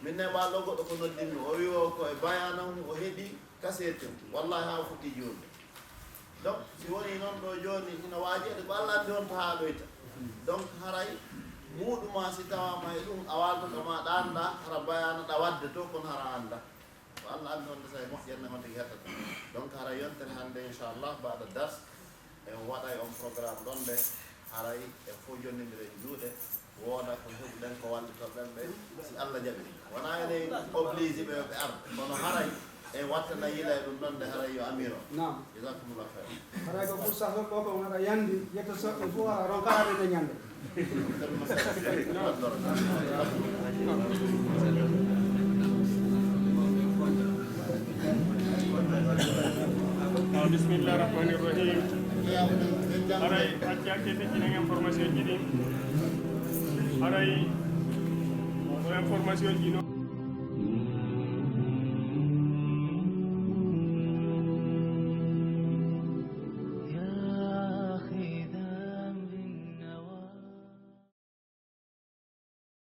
Min neeɓaa ɗo goɗɗo ko noddinmi, o wi o ko e bayaana mum, o heɓi kaseeti mum. Wallahi haa o fuɗɗi juulde. Donc, si wonii noon ɗo jooni, hino waajeede ko Allah anndi honto haaɗoyta. Donc, haray muuɗuma si tawaama e ɗum, a waaltoto ma ɗaanɗa, hara bayaana ɗa waɗde to, kono hara a annda. Ko Allah anndi honde so e moƴƴere nden honde hettata. Donc, haray yontere hannde, inchallah, baada dars, en waɗay on programme ɗon de, haray e fof jonnindiren juuɗe, wooda ko heɓuɗen ko wallitorɗen ɓe, si Allah jaɓi. Wonaa enen oblige ɓe yo ɓe ar, kono haray en wattana yila e ɗum ɗon de, haray yo amiro. Naam. Jazakumullah khair. Haray ko pour ça, ɗo ko on haɗa yandi, yetto soɓɓe fof, a ronka haɗa ɓe ñande. Bismillah rahmani rahim. Haray acca ke feccinen information ji ɗi. Haray ko information ji no.